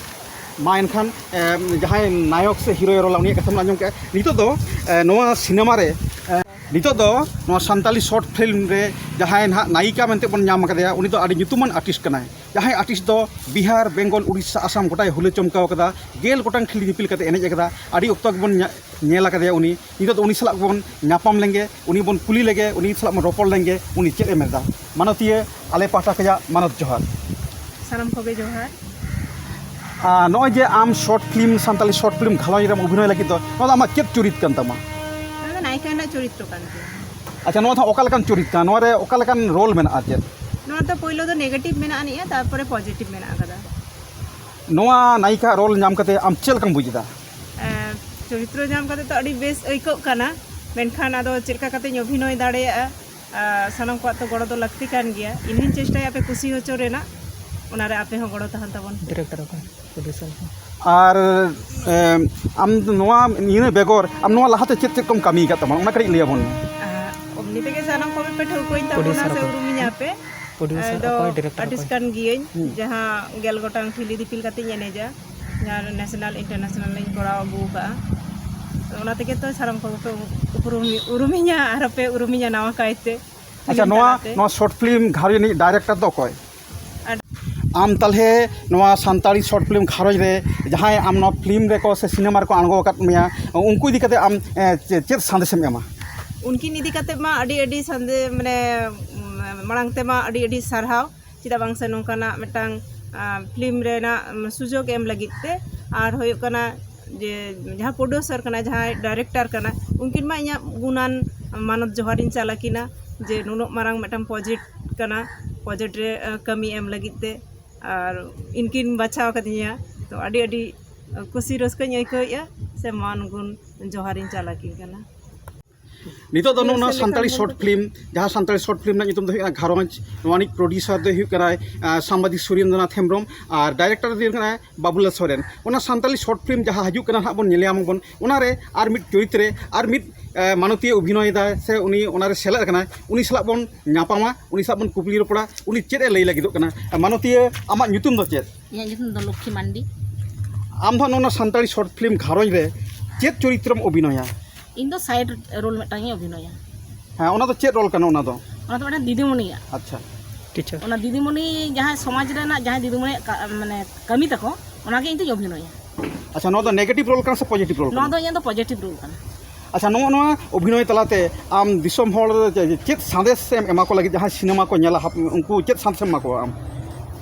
ᱢᱟ ᱮᱱᱠᱷᱟᱱ, ᱮᱢ, ᱡᱟᱦᱟᱸᱭ ᱱᱟᱭᱚᱠ ᱥᱮ ᱦᱤᱨᱳᱭ ᱨᱳᱞᱟ, ᱩᱱᱤᱭᱟᱜ ᱠᱟᱛᱷᱟ ᱵᱚᱱ ᱟᱸᱡᱚᱢ ᱠᱮᱫᱼᱟ᱾ ᱱᱤᱛᱚᱜ ᱫᱚ, ᱮ, ᱱᱚᱣᱟ ᱥᱤᱱᱮᱢᱟ ᱨᱮ, ᱮ, ᱱᱤᱛᱚᱜ ᱫᱚ ᱱᱚᱣᱟ ᱥᱟᱱᱛᱟᱞᱤ ᱥᱚᱨᱴ ᱯᱷᱤᱞᱢ ᱨᱮ ᱡᱟᱦᱟᱸᱭ ᱱᱟᱦᱟᱜ ᱱᱟᱭᱤᱠᱟ ᱢᱮᱱᱛᱮ ᱵᱚᱱ ᱧᱟᱢ ᱟᱠᱟᱫᱮᱭᱟ, ᱩᱱᱤ ᱫᱚ ᱟᱹᱰᱤ ᱧᱩᱛᱩᱢᱟᱱ ᱟᱨᱴᱤᱥᱴ ᱠᱟᱱᱟᱭ᱾ ᱡᱟᱦᱟᱸᱭ ᱟᱨᱴᱤᱥᱴ ᱫᱚ ᱵᱤᱦᱟᱨ, ᱵᱮᱝᱜᱚᱞ, ᱩᱲᱤᱥᱥᱟ, ᱟᱥᱟᱢ ᱜᱚᱴᱟᱭ ᱦᱩᱞᱟᱹ ᱪᱚᱢᱠᱟᱣ ᱟᱠᱟᱫᱟ᱾ ᱜᱮᱞ ᱜᱚᱴᱟᱝ ᱴᱷᱤᱞᱤ ᱫᱤᱯᱤᱞ ᱠᱟᱛᱮ ᱮᱱᱮᱡ ᱟᱠᱟᱫᱟ᱾ ᱟᱹᱰᱤ ᱚᱠᱛᱚ ᱜᱮᱵᱚᱱ ᱧᱟ-, ᱧᱮᱞ ᱟᱠᱟᱫᱮᱭᱟ ᱩᱱᱤ᱾ ᱱᱤᱛᱚᱜ ᱫᱚ ᱩᱱᱤ ᱥᱟᱞᱟᱜ ᱵᱚᱱ ᱧᱟᱯᱟᱢ ᱞᱮᱱᱜᱮ, ᱩᱱᱤ ᱵᱚᱱ ᱠᱩᱞᱤ ᱞᱮᱜᱮ, ᱩᱱᱤ ᱥᱟᱞᱟᱜ ᱵᱚᱱ ᱨᱚᱯᱚᱲ ᱞᱮᱱᱜᱮ, ᱩᱱᱤ ᱪᱮᱫ ᱮ ᱢᱮᱱᱫᱟ᱾ ᱢᱟᱱᱚᱛᱤᱭᱟᱹ, ᱟᱞᱮ ᱯᱟᱦᱴᱟ ᱠᱷᱚᱱᱟᱜ ᱢᱟᱱᱚᱛ ᱡᱚᱦᱟᱨ᱾ ᱥᱟᱱᱟᱢ ᱠᱚᱜᱮ ᱡᱚᱦᱟᱨ᱾ ᱟᱨ ᱱᱚᱜᱼᱚᱭ ᱡᱮ ᱟᱢ short film, Santali short film ᱜᱷᱟᱨᱚᱸᱡᱽ ᱨᱮᱢ ᱚᱵᱷᱤᱱᱚᱭ ᱞᱟᱹᱜᱤᱫ ᱫᱚ, ᱱᱚᱣᱟ ᱫᱚ ᱟᱢᱟᱜ ᱪᱮᱫ ᱪᱚᱨᱤᱛ ᱠᱟᱱ ᱛᱟᱢᱟ? ᱱᱚᱣᱟ ᱫᱚ ᱱᱟᱭᱤᱠᱟ ᱨᱮᱱᱟᱜ ᱪᱚᱨᱤᱛᱨᱚ ᱠᱟᱱ ᱛᱤᱧᱟ᱾ ᱟᱪᱪᱷᱟ, ᱱᱚᱣᱟ ᱫᱚ ᱚᱠᱟ ᱞᱮᱠᱟᱱ ᱪᱚᱨᱤᱛ ᱠᱟᱱᱟ? ᱱᱚᱣᱟ ᱨᱮ ᱚᱠᱟ ᱞᱮᱠᱟᱱ ᱨᱳᱞ ᱢᱮᱱᱟᱜᱼᱟ ᱪᱮᱫ? ᱱᱚᱣᱟ ᱫᱚ ᱯᱳᱭᱞᱳ ᱫᱚ ᱱᱮᱜᱮᱴᱤᱵᱷ ᱢᱮᱱᱟᱜ ᱟᱹᱱᱤᱡᱼᱟ, ᱛᱟᱨᱯᱚᱨᱮ ᱯᱚᱡᱤᱴᱤᱵᱷ ᱢᱮᱱᱟᱜ ᱟᱠᱟᱫᱟ᱾ ᱱᱚᱣᱟ ᱱᱟᱭᱤᱠᱟ ᱨᱳᱞ ᱧᱟᱢ ᱠᱟᱛᱮ ᱟᱢ ᱪᱮᱫ ᱞᱮᱠᱟᱢ ᱵᱩᱡᱽ ᱮᱫᱟ? ᱮᱸ, ᱪᱚᱨᱤᱛᱨᱚ ᱧᱟᱢ ᱠᱟᱛᱮ ᱫᱚ ᱟᱹᱰᱤ ᱵᱮᱥ ᱟᱹᱭᱠᱟᱹᱜ ᱠᱟᱱᱟ, ᱢᱮᱱᱠᱷᱟᱱ ᱟᱫᱚ ᱪᱮᱫ ᱞᱮᱠᱟ ᱠᱟᱛᱮᱧ ᱚᱵᱷᱤᱱᱚᱭ ᱫᱟᱲᱮᱭᱟᱜᱼᱟ, ᱟᱨ ᱥᱟᱱᱟᱢ ᱠᱚᱣᱟᱜ ᱛᱚ ᱜᱚᱲᱚ ᱫᱚ ᱞᱟᱹᱠᱛᱤ ᱠᱟᱱ ᱜᱮᱭᱟ᱾ ᱤᱧ ᱦᱚᱸᱧ ᱪᱮᱥᱴᱟᱭᱟ ᱟᱯᱮ ᱠᱩᱥᱤ ᱦᱚᱪᱚ ᱨᱮᱱᱟᱜ, ᱚᱱᱟᱨᱮ ᱟᱯᱮ ᱦᱚᱸ ᱜᱚᱲᱚ ᱛᱟᱦᱮᱱ ᱛᱟᱵᱚᱱ ᱯᱮ᱾ ᱰᱤᱨᱮᱠᱴᱚᱨ ᱚᱠᱚᱭ? ᱯᱨᱚᱰᱭᱩᱥᱟᱨ ᱚᱠᱚᱭ? ᱟᱨ, ᱮᱢ, ᱟᱢ ᱱᱚᱣᱟ, ᱤᱱᱟᱹ ᱵᱮᱜᱚᱨ ᱟᱢ ᱱᱚᱣᱟ ᱞᱟᱦᱟᱛᱮ ᱪᱮᱫ ᱪᱮᱫ ᱠᱚᱢ ᱠᱟᱹᱢᱤ ᱟᱠᱟᱫ ᱛᱟᱵᱚᱱᱟ, ᱚᱱᱟ ᱠᱟᱹᱴᱤᱡ ᱞᱟᱹᱭ ᱟᱵᱚᱱ ᱢᱮ᱾ ᱟᱨ ᱮᱢᱱᱤ ᱛᱮᱜᱮ ᱥᱟᱱᱟᱢ ᱠᱚᱜᱮ ᱯᱮ ᱴᱷᱟᱹᱣᱠᱟᱹᱧ ᱛᱟᱵᱚᱱᱟ ᱯᱨᱚᱰᱭᱩᱥᱟᱨ ᱥᱮ ᱚᱠᱚᱭ? ᱩᱨᱩᱢᱤᱧᱟ ᱯᱮ᱾ ᱯᱨᱚᱰᱭᱩᱥᱟᱨ ᱤᱧ ᱫᱚ ᱚᱠᱚᱭ, ᱰᱤᱨᱮᱠᱴᱚᱨ ᱟᱨᱴᱤᱥᱴ ᱚᱠᱚᱭ? ᱠᱟᱱ ᱜᱤᱭᱟᱹᱧ, ᱦᱩᱸ᱾ ᱡᱟᱦᱟᱸ ᱜᱮᱞ ᱜᱚᱴᱟᱝ ᱴᱷᱤᱞᱤ ᱫᱤᱯᱤᱞ ᱠᱟᱛᱮᱧ ᱮᱱᱮᱡᱟ, ᱡᱟᱦᱟᱸ ᱱᱮᱥᱱᱟᱞ ᱤᱱᱴᱟᱨᱱᱮᱥᱱᱟᱞ ᱤᱧ ᱠᱚᱨᱟᱣ ᱟᱹᱜᱩ ᱟᱠᱟᱫᱼᱟ᱾ ᱛᱚ, ᱚᱱᱟ ᱛᱮᱜᱮ ᱛᱚ ᱥᱟᱱᱟᱢ ᱠᱚᱜᱮ ᱯᱮ ᱩᱨᱩᱢ-, ᱩᱨᱩᱢᱤᱧᱟ, ᱟᱨ ᱯᱮ ᱩᱨᱩᱢᱤᱧᱟ ᱱᱟᱣᱟ ᱠᱟᱭᱛᱮ ᱟᱪᱪᱷᱟ, ᱯᱷᱤᱞᱢ ᱱᱚᱣᱟ, ᱛᱟᱞᱟᱛᱮ᱾ ᱱᱚᱣᱟ ᱥᱚᱨᱴ ᱯᱷᱤᱞᱢ ᱜᱷᱟᱨᱚᱸᱡᱽ ᱨᱤᱱᱤᱡ ᱰᱟᱭᱨᱮᱠᱴᱚᱨ ᱫᱚ ᱚᱠᱚᱭ? ᱟᱨ ᱟᱢ ᱛᱟᱦᱞᱮ ᱱᱚᱣᱟ ᱥᱟᱱᱛᱟᱲᱤ ᱥᱚᱨᱴ ᱯᱷᱤᱞᱢ ᱜᱷᱟᱨᱚᱸᱡᱽ ᱨᱮ ᱡᱟᱦᱟᱸᱭ ᱟᱢ ᱱᱚᱣᱟ ᱯᱷᱤᱞᱢ ᱨᱮᱠᱚ ᱥᱮ ᱥᱤᱱᱮᱢᱟ ᱨᱮᱠᱚ ᱟᱬᱜᱚ ᱟᱠᱟᱫ ᱢᱮᱭᱟ, ᱩᱱᱠᱩ ᱤᱫᱤ ᱠᱟᱛᱮ ᱟᱢ, ᱮ, ᱪᱮ-, ᱪᱮᱫ ᱥᱟᱸᱫᱮᱥᱮᱢ ᱮᱢᱟ? ᱩᱱᱠᱤᱱ ᱤᱫᱤ ᱠᱟᱛᱮ ᱢᱟ ᱟᱹᱰᱤ ᱟᱹᱰᱤ ᱥᱟᱸᱫᱮ-, ᱢᱟᱱᱮ, ᱩᱢ, ᱢᱟᱲᱟᱝ ᱛᱮᱢᱟ ᱟᱹᱰᱤ ᱟᱹᱰᱤ ᱥᱟᱨᱦᱟᱣ, ᱪᱮᱫᱟᱜ ᱵᱟᱝ ᱥᱮ ᱱᱚᱝᱠᱟᱱᱟᱜ ᱢᱤᱫᱴᱟᱝ, ᱟ, ᱯᱷᱤᱞᱢ ᱨᱮᱱᱟᱜ, ᱩᱢ, ᱥᱩᱡᱳᱜᱽ ᱮᱢ ᱞᱟᱹᱜᱤᱫ ᱛᱮ᱾ ᱟᱨ ᱦᱩᱭᱩᱜ ᱠᱟᱱᱟ ᱡᱮ ᱡᱟᱦᱟᱸ ᱯᱨᱚᱰᱭᱩᱥᱟᱨ ᱠᱟᱱᱟᱭ, ᱡᱟᱦᱟᱸᱭ ᱰᱟᱭᱨᱮᱠᱴᱚᱨ ᱠᱟᱱᱟᱭ, ᱩᱱᱠᱤᱱ ᱢᱟ ᱤᱧᱟᱹᱜ ᱜᱩᱱᱟᱱ ᱢᱟᱱᱚᱛ ᱡᱚᱦᱟᱨᱤᱧ ᱪᱟᱞ ᱟᱹᱠᱤᱱᱟ, ᱡᱮ ᱱᱩᱱᱟᱹᱜ ᱢᱟᱨᱟᱝ ᱢᱤᱫᱴᱟᱝ ᱯᱨᱚᱡᱮᱠᱴ ᱠᱟᱱᱟ, ᱯᱨᱚᱡᱮᱠᱴ ᱨᱮ, ᱟ, ᱠᱟᱹᱢᱤ ᱮᱢ ᱞᱟᱹᱜᱤᱫ ᱛᱮ᱾ ᱟᱨ ᱤᱱᱠᱤᱱ ᱵᱟᱪᱷᱟᱣ ᱠᱟᱫᱤᱧᱟ, ᱛᱚ ᱟᱹᱰᱤ ᱟᱹᱰᱤ ᱠᱩᱥᱤ ᱨᱟᱹᱥᱠᱟᱹᱧ ᱟᱹᱭᱠᱟᱹᱣᱮᱫᱼᱟ᱾ ᱛᱮ ᱢᱟᱱ ᱜᱩᱱ ᱡᱚᱦᱟᱨᱤᱧ ᱪᱟᱞ ᱟᱹᱠᱤᱱ ᱠᱟᱱᱟ᱾ ᱱᱤᱛᱚᱜ ᱫᱚ ᱱᱚᱜᱼᱚ ᱱᱚᱣᱟ ᱥᱟᱱᱛᱟᱲᱤ ᱥᱚᱨᱴ ᱯᱷᱤᱞᱢ, ᱡᱟᱦᱟᱸ ᱥᱟᱱᱛᱟᱲᱤ ᱥᱚᱨᱴ ᱯᱷᱤᱞᱢ ᱨᱮᱱᱟᱜ ᱧᱩᱛᱩᱢ ᱫᱚ ᱦᱩᱭᱩᱜ ᱠᱟᱱᱟ ᱜᱷᱟᱨᱚᱸᱡᱽ, ᱱᱚᱣᱟ ᱨᱤᱱᱤᱡ ᱯᱨᱚᱰᱭᱩᱥᱟᱨ ᱫᱚᱭ ᱦᱩᱭᱩᱜ ᱠᱟᱱᱟᱭ, ᱟᱸ, ᱥᱟᱢᱵᱟᱫᱤᱠ ᱥᱩᱨᱮᱱᱫᱨᱚᱱᱟᱛᱷ ᱦᱮᱢᱵᱨᱚᱢ, ᱟᱨ ᱰᱟᱭᱨᱮᱠᱴᱚᱨ ᱫᱚᱭ ᱦᱩᱭᱩᱜ ᱠᱟᱱᱟᱭ ᱵᱟᱵᱩᱞᱟᱞ ᱥᱚᱨᱮᱱ᱾ ᱚᱱᱟ ᱥᱟᱱᱛᱟᱲᱤ ᱥᱚᱨᱴ ᱯᱷᱤᱞᱢ ᱡᱟᱦᱟᱸ ᱦᱤᱡᱩᱜ ᱠᱟᱱᱟ ᱱᱟᱦᱟᱜ ᱵᱚᱱ ᱧᱮᱞ ᱧᱟᱢ ᱟᱵᱚᱱ, ᱚᱱᱟᱨᱮ ᱟᱨ ᱢᱤᱫ ᱪᱚᱨᱤᱛ ᱨᱮ ᱟᱨ ᱢᱤᱫ, ᱮ, ᱢᱟᱱᱚᱛᱤᱭᱟᱹ ᱚᱵᱷᱤᱱᱚᱭ ᱮᱫᱟᱭ ᱥᱮ ᱩᱱᱤ ᱚᱱᱟᱨᱮ ᱥᱮᱞᱮᱫ ᱟᱠᱟᱱᱟᱭ, ᱩᱱᱤ ᱥᱟᱞᱟᱜ ᱵᱚᱱ ᱧᱟᱯᱟᱢᱟ, ᱩᱱᱤ ᱥᱟᱞᱟᱜ ᱵᱚᱱ ᱠᱩᱠᱞᱤ ᱨᱚᱯᱚᱲᱟ, ᱩᱱᱤ ᱪᱮᱫ ᱮ ᱞᱟᱹᱭ ᱞᱟᱹᱜᱤᱫᱚᱜ ᱠᱟᱱᱟ᱾ ᱢᱟᱱᱚᱛᱤᱭᱟᱹ, ᱟᱢᱟᱜ ᱧᱩᱛᱩᱢ ᱫᱚ ᱪᱮᱫ? ᱤᱧᱟᱹᱜ ᱧᱩᱛᱩᱢ ᱫᱚ ᱞᱚᱠᱠᱷᱤ ᱢᱟᱱᱰᱤ᱾ ᱟᱢ ᱫᱚ ᱱᱚᱣᱟ ᱥᱟᱱᱛᱟᱲᱤ ᱥᱚᱨᱴ ᱯᱷᱤᱞᱢ ᱜᱷᱟᱨᱚᱸᱡᱽ ᱨᱮ ᱪᱮᱫ ᱪᱚᱨᱤᱛᱨᱚᱢ ᱚᱵᱷᱤᱱᱚᱭᱟ? ᱤᱧ ᱫᱚ ᱥᱟᱭᱤᱰ ᱨᱳᱞ ᱢᱤᱫᱴᱟᱝ ᱤᱧ ᱚᱵᱷᱤᱱᱚᱭᱟ᱾ ᱦᱮᱸ, ᱚᱱᱟ ᱫᱚ ᱪᱮᱫ ᱨᱳᱞ ᱠᱟᱱᱟ ᱚᱱᱟ ᱫᱚ? ᱚᱱᱟ ᱫᱚ ᱢᱤᱫᱴᱟᱝ ᱫᱤᱫᱤᱢᱩᱱᱤᱭᱟᱜ᱾ ᱟᱪᱪᱷᱟ᱾ ᱴᱤᱪᱟᱨ᱾ ᱚᱱᱟ ᱫᱤᱫᱤᱢᱩᱱᱤ ᱡᱟᱦᱟᱸᱭ ᱥᱚᱢᱟᱡᱽ ᱨᱮᱱᱟᱜ ᱡᱟᱦᱟᱸᱭ ᱫᱤᱫᱤᱢᱩᱱᱤᱭᱟᱜ ᱠᱟ-, ᱢᱟᱱᱮ ᱠᱟᱹᱢᱤ ᱛᱟᱠᱚ, ᱚᱱᱟᱜᱮ ᱤᱧ ᱫᱚᱧ ᱚᱵᱷᱤᱱᱚᱭᱟ᱾ ᱟᱪᱪᱷᱟ, ᱱᱚᱣᱟ ᱫᱚ ᱱᱮᱜᱮᱴᱤᱵᱷ ᱨᱳᱞ ᱠᱟᱱᱟ ᱥᱮ ᱯᱚᱡᱤᱴᱤᱵᱷ ᱨᱳᱞ ᱱᱚᱣᱟ ᱠᱟᱱᱟ? ᱫᱚ ᱤᱧᱟᱹᱜ ᱫᱚ ᱯᱚᱡᱤᱴᱤᱵᱷ ᱨᱳᱞ ᱠᱟᱱᱟ᱾ ᱟᱪᱪᱷᱟ, ᱱᱚᱜᱼᱚ ᱱᱚᱣᱟ ᱚᱵᱷᱤᱱᱚᱭ ᱛᱟᱞᱟᱛᱮ ᱟᱢ ᱫᱤᱥᱚᱢ ᱦᱚᱲ ᱪᱮ-, ᱪᱮᱫ ᱥᱟᱸᱫᱮᱥ ᱮᱢ ᱮᱢᱟ ᱠᱚ ᱞᱟᱹᱜᱤᱫ, ᱡᱟᱦᱟᱸᱭ ᱥᱤᱱᱮᱢᱟ ᱠᱚ ᱧᱮᱞᱟ, ᱦᱟᱯ-, ᱩᱱᱠᱩ ᱪᱮᱫ ᱥᱟᱸᱫᱮᱥ ᱮᱢ ᱮᱢᱟ ᱠᱚᱣᱟ ᱟᱢ?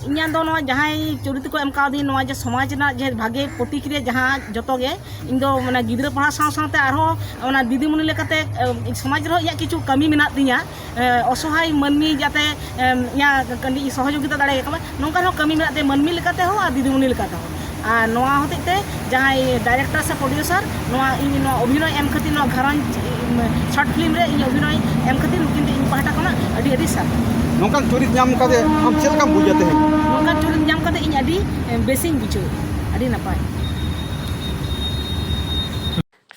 ᱤᱧᱟᱹᱜ ᱫᱚ ᱱᱚᱣᱟ ᱡᱟᱦᱟᱸᱭ ᱪᱚᱨᱤᱛ ᱠᱚ ᱮᱢ ᱠᱟᱣᱫᱤᱧ, ᱱᱚᱣᱟ ᱡᱮ ᱥᱚᱢᱟᱡᱽ ᱨᱮᱱᱟᱜ ᱡᱮ ᱵᱷᱟᱜᱮ ᱯᱨᱚᱛᱤᱠᱨᱤᱭᱟ ᱡᱟᱦᱟᱸ ᱡᱚᱛᱚ ᱜᱮ, ᱤᱧ ᱫᱚ ᱢᱟᱱᱮ ᱜᱤᱫᱽᱨᱟᱹ ᱯᱟᱲᱦᱟᱣ ᱥᱟᱶ ᱥᱟᱶᱛᱮ ᱟᱨᱦᱚᱸ ᱚᱱᱟ ᱫᱤᱫᱤᱢᱩᱱᱤ ᱞᱮᱠᱟᱛᱮ, ᱮ, ᱥᱚᱢᱟᱡᱽ ᱨᱮᱦᱚᱸ ᱤᱧᱟᱹᱜ ᱠᱤᱪᱷᱩ ᱠᱟᱹᱢᱤ ᱢᱮᱱᱟᱜ ᱛᱤᱧᱟᱹ᱾ ᱮ, ᱚᱥᱚᱦᱟᱭ ᱢᱟᱹᱱᱢᱤ ᱡᱟᱛᱮ, ᱮᱢ, ᱤᱧᱟᱹᱜ ᱠᱟᱹᱴᱤᱡ ᱥᱚᱦᱚᱡᱳᱜᱤᱛᱟ ᱫᱟᱲᱮᱭᱟᱠᱚ ᱢᱟ, ᱱᱚᱝᱠᱟᱱ ᱦᱚᱸ ᱠᱟᱹᱢᱤ ᱢᱮᱱᱟᱜ ᱛᱤᱧᱟᱹ ᱢᱟᱹᱱᱢᱤ ᱞᱮᱠᱟᱛᱮ ᱦᱚᱸ ᱟᱨ ᱫᱤᱫᱤᱢᱩᱱᱤ ᱞᱮᱠᱟᱛᱮ ᱦᱚᱸ᱾ ᱟᱨ ᱱᱚᱣᱟ ᱦᱚᱛᱮᱡ ᱛᱮ ᱡᱟᱦᱟᱸᱭ ᱰᱟᱭᱨᱮᱠᱴᱚᱨ ᱥᱮ ᱯᱨᱚᱰᱭᱩᱥᱟᱨ, ᱱᱚᱣᱟ ᱤᱧ ᱱᱚᱣᱟ ᱚᱵᱷᱤᱱᱚᱭ ᱮᱢ ᱠᱷᱟᱹᱛᱤᱨ, ᱱᱚᱣᱟ ᱜᱷᱟᱨᱚᱸᱡᱽ, ᱩᱢ, ᱥᱚᱨᱴ ᱯᱷᱤᱞᱢ ᱨᱮ ᱤᱧ ᱚᱵᱷᱤᱱᱚᱭ ᱮᱢ ᱠᱷᱟᱹᱛᱤᱨ ᱱᱩᱠᱤᱱ ᱫᱚ ᱤᱧ ᱯᱟᱦᱴᱟ ᱠᱷᱚᱱᱟᱜ ᱟᱹᱰᱤ ᱟᱹᱰᱤ ᱥᱟᱨᱦᱟᱣ᱾ ᱱᱚᱝᱠᱟᱱ ᱪᱚᱨᱤᱛ ᱧᱟᱢ ᱠᱟᱛᱮ ᱟᱢ ᱪᱮᱫ ᱞᱮᱠᱟᱢ ᱵᱩᱡᱟ ᱛᱮᱦᱮᱧ? ᱱᱚᱝᱠᱟᱱ ᱪᱚᱨᱤᱛ ᱧᱟᱢ ᱠᱟᱛᱮ ᱤᱧ ᱟᱹᱰᱤ, ᱮ, ᱵᱮᱥᱤᱧ ᱵᱩᱡᱷᱟᱹᱣ, ᱟᱹᱰᱤ ᱱᱟᱯᱟᱭ᱾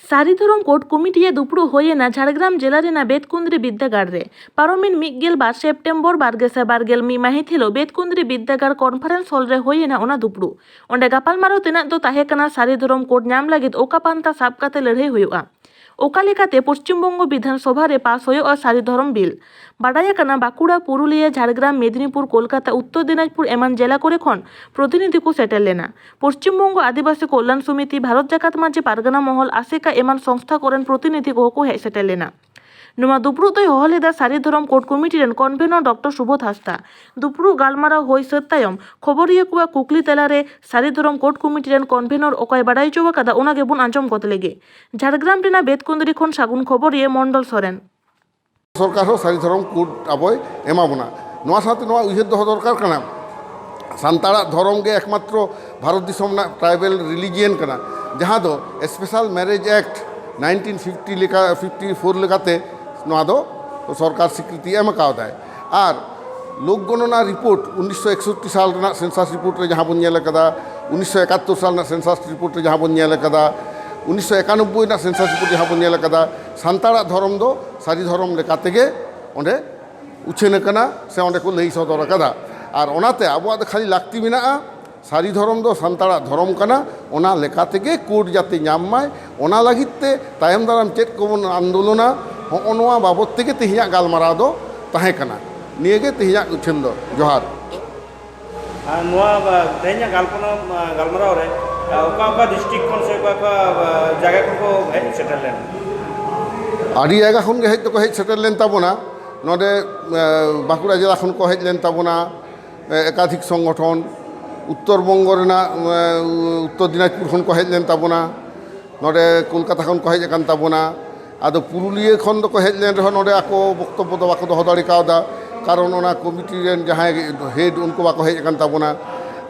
ᱥᱟᱹᱨᱤ ᱫᱷᱚᱨᱚᱢ ᱠᱳᱰ ᱠᱚᱢᱤᱴᱤᱭᱟᱜ ᱫᱩᱯᱲᱩᱵ ᱦᱩᱭᱮᱱᱟ ᱡᱷᱟᱲᱜᱨᱟᱢ ᱡᱮᱞᱟ ᱨᱮᱱᱟᱜ ᱵᱮᱛᱠᱩᱸᱫᱽᱨᱤ ᱵᱤᱨᱫᱟᱹᱜᱟᱲ ᱨᱮ᱾ ᱯᱟᱨᱚᱢᱮᱱ ᱢᱤᱫ ᱜᱮᱞ ᱵᱟᱨ ᱥᱮᱯᱴᱮᱢᱵᱚᱨ ᱵᱟᱨ ᱜᱮᱥᱟᱭ ᱵᱟᱨ ᱜᱮᱞ ᱢᱤᱫ ᱢᱟᱹᱦᱤᱛ ᱦᱤᱞᱚᱜ ᱵᱮᱛᱠᱩᱸᱫᱽᱨᱤ ᱵᱤᱨᱫᱟᱹᱜᱟᱲ ᱠᱚᱱᱯᱷᱟᱨᱮᱱᱥ ᱦᱚᱞ ᱨᱮ ᱦᱩᱭᱮᱱᱟ ᱚᱱᱟ ᱫᱩᱯᱲᱩᱵ᱾ ᱚᱸᱰᱮ ᱜᱟᱯᱟᱞᱢᱟᱨᱟᱣ ᱛᱮᱱᱟᱜ ᱫᱚ ᱛᱟᱦᱮᱸ ᱠᱟᱱᱟ ᱥᱟᱹᱨᱤ ᱫᱷᱚᱨᱚᱢ ᱠᱳᱰ ᱧᱟᱢ ᱞᱟᱹᱜᱤᱫ ᱚᱠᱟ ᱯᱟᱱᱛᱷᱟ ᱥᱟᱵ ᱠᱟᱛᱮ ᱞᱟᱹᱲᱦᱟᱹᱭ ᱦᱩᱭᱩᱜᱼᱟ, ᱚᱠᱟ ᱞᱮᱠᱟᱛᱮ ᱯᱚᱥᱪᱤᱢ ᱵᱚᱝᱜᱚ ᱵᱤᱫᱷᱟᱱ ᱥᱚᱵᱷᱟ ᱨᱮ ᱯᱟᱥ ᱦᱩᱭᱩᱜᱼᱟ ᱥᱟᱹᱨᱤ ᱫᱷᱚᱨᱚᱢ ᱵᱤᱞ᱾ ᱵᱟᱰᱟᱭ ᱟᱠᱟᱱᱟ, ᱵᱟᱸᱠᱩᱲᱟ, ᱯᱩᱨᱩᱞᱤᱭᱟᱹ, ᱡᱷᱟᱲᱜᱨᱟᱢ, ᱢᱮᱫᱤᱱᱤᱯᱩᱨ, ᱠᱳᱞᱠᱟᱛᱟ, ᱩᱛᱛᱚᱨ ᱫᱤᱱᱟᱡᱽᱯᱩᱨ ᱮᱢᱟᱱ ᱡᱮᱞᱟ ᱠᱚᱨᱮ ᱠᱷᱚᱱ ᱯᱨᱚᱛᱤᱱᱤᱫᱷᱤ ᱠᱚ ᱥᱮᱴᱮᱨ ᱞᱮᱱᱟ᱾ ᱯᱚᱥᱪᱤᱢ ᱵᱚᱝᱜᱚ ᱟᱹᱫᱤᱵᱟᱹᱥᱤ ᱠᱚᱞᱭᱟᱱ ᱥᱚᱢᱤᱛᱤ, ᱵᱷᱟᱨᱚᱛ ᱡᱟᱠᱟᱛ ᱢᱟᱹᱡᱷᱤ ᱯᱟᱨᱜᱟᱱᱟ ᱢᱚᱦᱚᱞ, ᱟᱥᱮᱠᱟ ᱮᱢᱟᱱ ᱥᱚᱝᱥᱛᱷᱟ ᱠᱚᱨᱮᱱ ᱯᱨᱚᱛᱤᱱᱤᱫᱷᱤ ᱠᱚᱦᱚᱸ ᱠᱚ ᱦᱮᱡ ᱥᱮᱴᱮᱨ ᱞᱮᱱᱟ᱾ ᱱᱚᱣᱟ ᱫᱩᱯᱲᱩᱵ ᱫᱚᱭ ᱦᱚᱦᱚ ᱞᱮᱫᱟ ᱥᱟᱹᱨᱤ ᱫᱷᱚᱨᱚᱢ ᱠᱳᱰ ᱠᱚᱢᱤᱴᱤ ᱨᱮᱱ ᱠᱚᱱᱵᱷᱮᱱᱚᱨ ᱰᱚᱠᱴᱚᱨ ᱥᱩᱵᱳᱫᱷ ᱦᱟᱸᱥᱫᱟ᱾ ᱫᱩᱯᱲᱩᱵ ᱜᱟᱞᱢᱟᱨᱟᱣ ᱦᱩᱭ ᱥᱟᱹᱛ ᱛᱟᱭᱚᱢ ᱠᱷᱚᱵᱚᱨᱤᱭᱟᱹ ᱠᱚᱣᱟᱜ ᱠᱩᱠᱞᱤ ᱛᱟᱞᱟᱨᱮ ᱥᱟᱹᱨᱤ ᱫᱷᱚᱨᱚᱢ ᱠᱳᱰ ᱠᱚᱢᱤᱴᱤ ᱨᱮᱱ ᱠᱚᱱᱵᱷᱮᱱᱚᱨ ᱚᱠᱚᱭ ᱵᱟᱰᱟᱭ ᱦᱚᱪᱚ ᱟᱠᱟᱫᱟ, ᱚᱱᱟ ᱜᱮᱵᱚᱱ ᱟᱸᱡᱚᱢ ᱜᱚᱫ ᱞᱮᱜᱮ᱾ ᱡᱷᱟᱲᱜᱨᱟᱢ ᱨᱮᱱᱟᱜ ᱵᱮᱛᱠᱩᱸᱫᱽᱨᱤ ᱠᱷᱚᱱ ᱥᱟᱹᱜᱩᱱ ᱠᱷᱚᱵᱚᱨᱤᱭᱟᱹ ᱢᱚᱱᱰᱚᱞ ᱥᱚᱨᱮᱱ᱾ ᱥᱚᱨᱠᱟᱨ ᱦᱚᱸ ᱥᱟᱹᱨᱤ ᱫᱷᱚᱨᱚᱢ ᱠᱳᱰ ᱟᱵᱚᱭ ᱮᱢᱟ ᱵᱚᱱᱟ᱾ ᱱᱚᱣᱟ ᱥᱟᱶᱛᱮ ᱱᱚᱣᱟ ᱩᱭᱦᱟᱹᱨ ᱫᱚᱦᱚ ᱫᱚᱨᱠᱟᱨ ᱠᱟᱱᱟ, ᱥᱟᱱᱛᱟᱲᱟᱜ ᱫᱷᱚᱨᱚᱢ ᱜᱮ ᱮᱠᱢᱟᱛᱨᱚ ᱵᱷᱟᱨᱚᱛ ᱫᱤᱥᱚᱢ ᱨᱮᱱᱟᱜ ᱴᱨᱟᱭᱵᱮᱞ ᱨᱤᱞᱤᱡᱤᱭᱟᱱ ᱠᱟᱱᱟ᱾ ᱡᱟᱦᱟᱸ ᱫᱚ Special Marriage Act nineteen fifty ᱞᱮᱠᱟ, fifty four ᱞᱮᱠᱟᱛᱮ ᱱᱚᱣᱟ ᱫᱚ ᱥᱚᱨᱠᱟᱨ ᱥᱤᱠᱨᱤᱛᱤ ᱮᱢ ᱠᱟᱣᱫᱟᱭ᱾ ᱟᱨ ᱞᱳᱠ ᱜᱚᱱᱚᱱᱟ ᱨᱤᱯᱳᱨᱴ ᱩᱱᱤᱥᱥᱚ ᱮᱠᱥᱚᱴᱴᱤ ᱥᱟᱞ ᱨᱮᱱᱟᱜ ᱥᱮᱱᱥᱟᱥ ᱨᱤᱯᱳᱨᱴ ᱨᱮ ᱡᱟᱦᱟᱸ ᱵᱚᱱ ᱧᱮᱞ ᱟᱠᱟᱫᱟ, ᱩᱱᱤᱥᱥᱚ ᱮᱠᱟᱛᱛᱳᱨ ᱥᱟᱞ ᱨᱮᱱᱟᱜ ᱥᱮᱱᱥᱟᱥ ᱨᱤᱯᱳᱨᱴ ᱨᱮ ᱡᱟᱦᱟᱸ ᱵᱚᱱ ᱧᱮᱞ ᱟᱠᱟᱫᱟ, ᱩᱱᱤᱥᱥᱚ ᱮᱠᱟᱱᱚᱵᱵᱳᱭ ᱨᱮᱱᱟᱜ ᱥᱮᱱᱥᱟᱥ ᱨᱤᱯᱳᱨᱴ ᱡᱟᱦᱟᱸ ᱵᱚᱱ ᱧᱮᱞ ᱟᱠᱟᱫᱟ, ᱥᱟᱱᱛᱟᱲᱟᱜ ᱫᱷᱚᱨᱚᱢ ᱫᱚ ᱥᱟᱹᱨᱤ ᱫᱷᱚᱨᱚᱢ ᱞᱮᱠᱟ ᱛᱮᱜᱮ ᱚᱸᱰᱮ ᱩᱪᱷᱟᱹᱱ ᱟᱠᱟᱱᱟ ᱥᱮ ᱚᱸᱰᱮ ᱠᱚ ᱞᱟᱹᱭ ᱥᱚᱫᱚᱨ ᱟᱠᱟᱫᱟ᱾ ᱟᱨ ᱚᱱᱟᱛᱮ ᱟᱵᱚᱣᱟᱜ ᱫᱚ ᱠᱷᱟᱹᱞᱤ ᱞᱟᱹᱠᱛᱤ ᱢᱮᱱᱟᱜᱼᱟ, ᱥᱟᱹᱨᱤ ᱫᱷᱚᱨᱚᱢ ᱫᱚ ᱥᱟᱱᱛᱟᱲᱟᱜ ᱫᱷᱚᱨᱚᱢ ᱠᱟᱱᱟ, ᱚᱱᱟ ᱞᱮᱠᱟ ᱛᱮᱜᱮ ᱠᱳᱰ ᱡᱟᱛᱮ ᱧᱟᱢ ᱢᱟᱭ, ᱚᱱᱟ ᱞᱟᱹᱜᱤᱫ ᱛᱮ ᱛᱟᱭᱚᱢ ᱫᱟᱨᱟᱢ ᱪᱮᱫ ᱠᱚᱵᱚᱱ ᱟᱱᱫᱳᱞᱚᱱᱟ, ᱦᱚᱸᱜᱼᱚ ᱱᱚᱣᱟ ᱵᱟᱵᱚᱫ ᱛᱮᱜᱮ ᱛᱮᱦᱮᱧᱟᱜ ᱜᱟᱞᱢᱟᱨᱟᱣ ᱫᱚ ᱛᱟᱦᱮᱸ ᱠᱟᱱᱟ᱾ ᱱᱤᱭᱟᱹᱜᱮ ᱛᱮᱦᱮᱧᱟᱜ ᱩᱪᱷᱟᱹᱱ ᱫᱚ᱾ ᱡᱚᱦᱟᱨ᱾ ᱟᱨ ᱱᱚᱣᱟ, ᱟ, ᱛᱮᱦᱮᱧᱟᱜ ᱜᱟᱞᱯᱚᱱᱟ, ᱟ, ᱜᱟᱞᱢᱟᱨᱟᱣ ᱨᱮ, ᱟ, ᱚᱠᱟ ᱚᱠᱟ ᱰᱤᱥᱴᱨᱤᱠᱴ ᱠᱷᱚᱱ ᱥᱮ ᱚᱠᱟ ᱚᱠᱟ, ᱟ, ᱡᱟᱭᱜᱟ ᱠᱷᱚᱱ ᱠᱚ ᱦᱮᱡ ᱥᱮᱴᱮᱨ ᱞᱮᱱᱟ? ᱟᱹᱰᱤ ᱡᱟᱭᱜᱟ ᱠᱷᱚᱱ ᱜᱮ ᱦᱮᱡ ᱫᱚᱠᱚ ᱦᱮᱡ ᱥᱮᱴᱮᱨ ᱞᱮᱱ ᱛᱟᱵᱚᱱᱟ᱾ ᱱᱚᱰᱮ, ᱟ, ᱵᱟᱸᱠᱩᱲᱟ ᱡᱮᱞᱟ ᱠᱷᱚᱱ ᱠᱚ ᱦᱮᱡ ᱞᱮᱱ ᱛᱟᱵᱚᱱᱟ, ᱟ, ᱮᱠᱟᱫᱷᱤᱠ ᱥᱚᱝᱜᱚᱴᱷᱚᱱ, ᱩᱛᱛᱚᱨ ᱵᱚᱝᱜᱚ ᱨᱮᱱᱟᱜ, ᱟ, ᱩᱛᱛᱚᱨ ᱫᱤᱱᱟᱡᱽᱯᱩᱨ ᱠᱷᱚᱱ ᱠᱚ ᱦᱮᱡ ᱞᱮᱱ ᱛᱟᱵᱚᱱᱟ, ᱱᱚᱰᱮ ᱠᱳᱞᱠᱟᱛᱟ ᱠᱷᱚᱱ ᱠᱚ ᱦᱮᱡ ᱟᱠᱟᱱ ᱛᱟᱵᱚᱱᱟ᱾ ᱟᱫᱚ ᱯᱩᱨᱩᱞᱤᱭᱟᱹ ᱠᱷᱚᱱ ᱫᱚᱠᱚ ᱦᱮᱡ ᱞᱮᱱ ᱨᱮᱦᱚᱸ ᱱᱚᱰᱮ ᱟᱠᱚ ᱵᱚᱠᱛᱚᱵᱵᱚ ᱫᱚ ᱵᱟᱠᱚ ᱫᱚᱦᱚ ᱫᱟᱲᱮ ᱠᱟᱣᱫᱟ, ᱠᱟᱨᱚᱱ ᱚᱱᱟ ᱠᱚᱢᱤᱴᱤ ᱨᱮᱱ ᱡᱟᱦᱟᱸᱭ ᱦᱮᱰ ᱩᱱᱠᱩ ᱵᱟᱠᱚ ᱦᱮᱡ ᱟᱠᱟᱱ ᱛᱟᱵᱚᱱᱟ᱾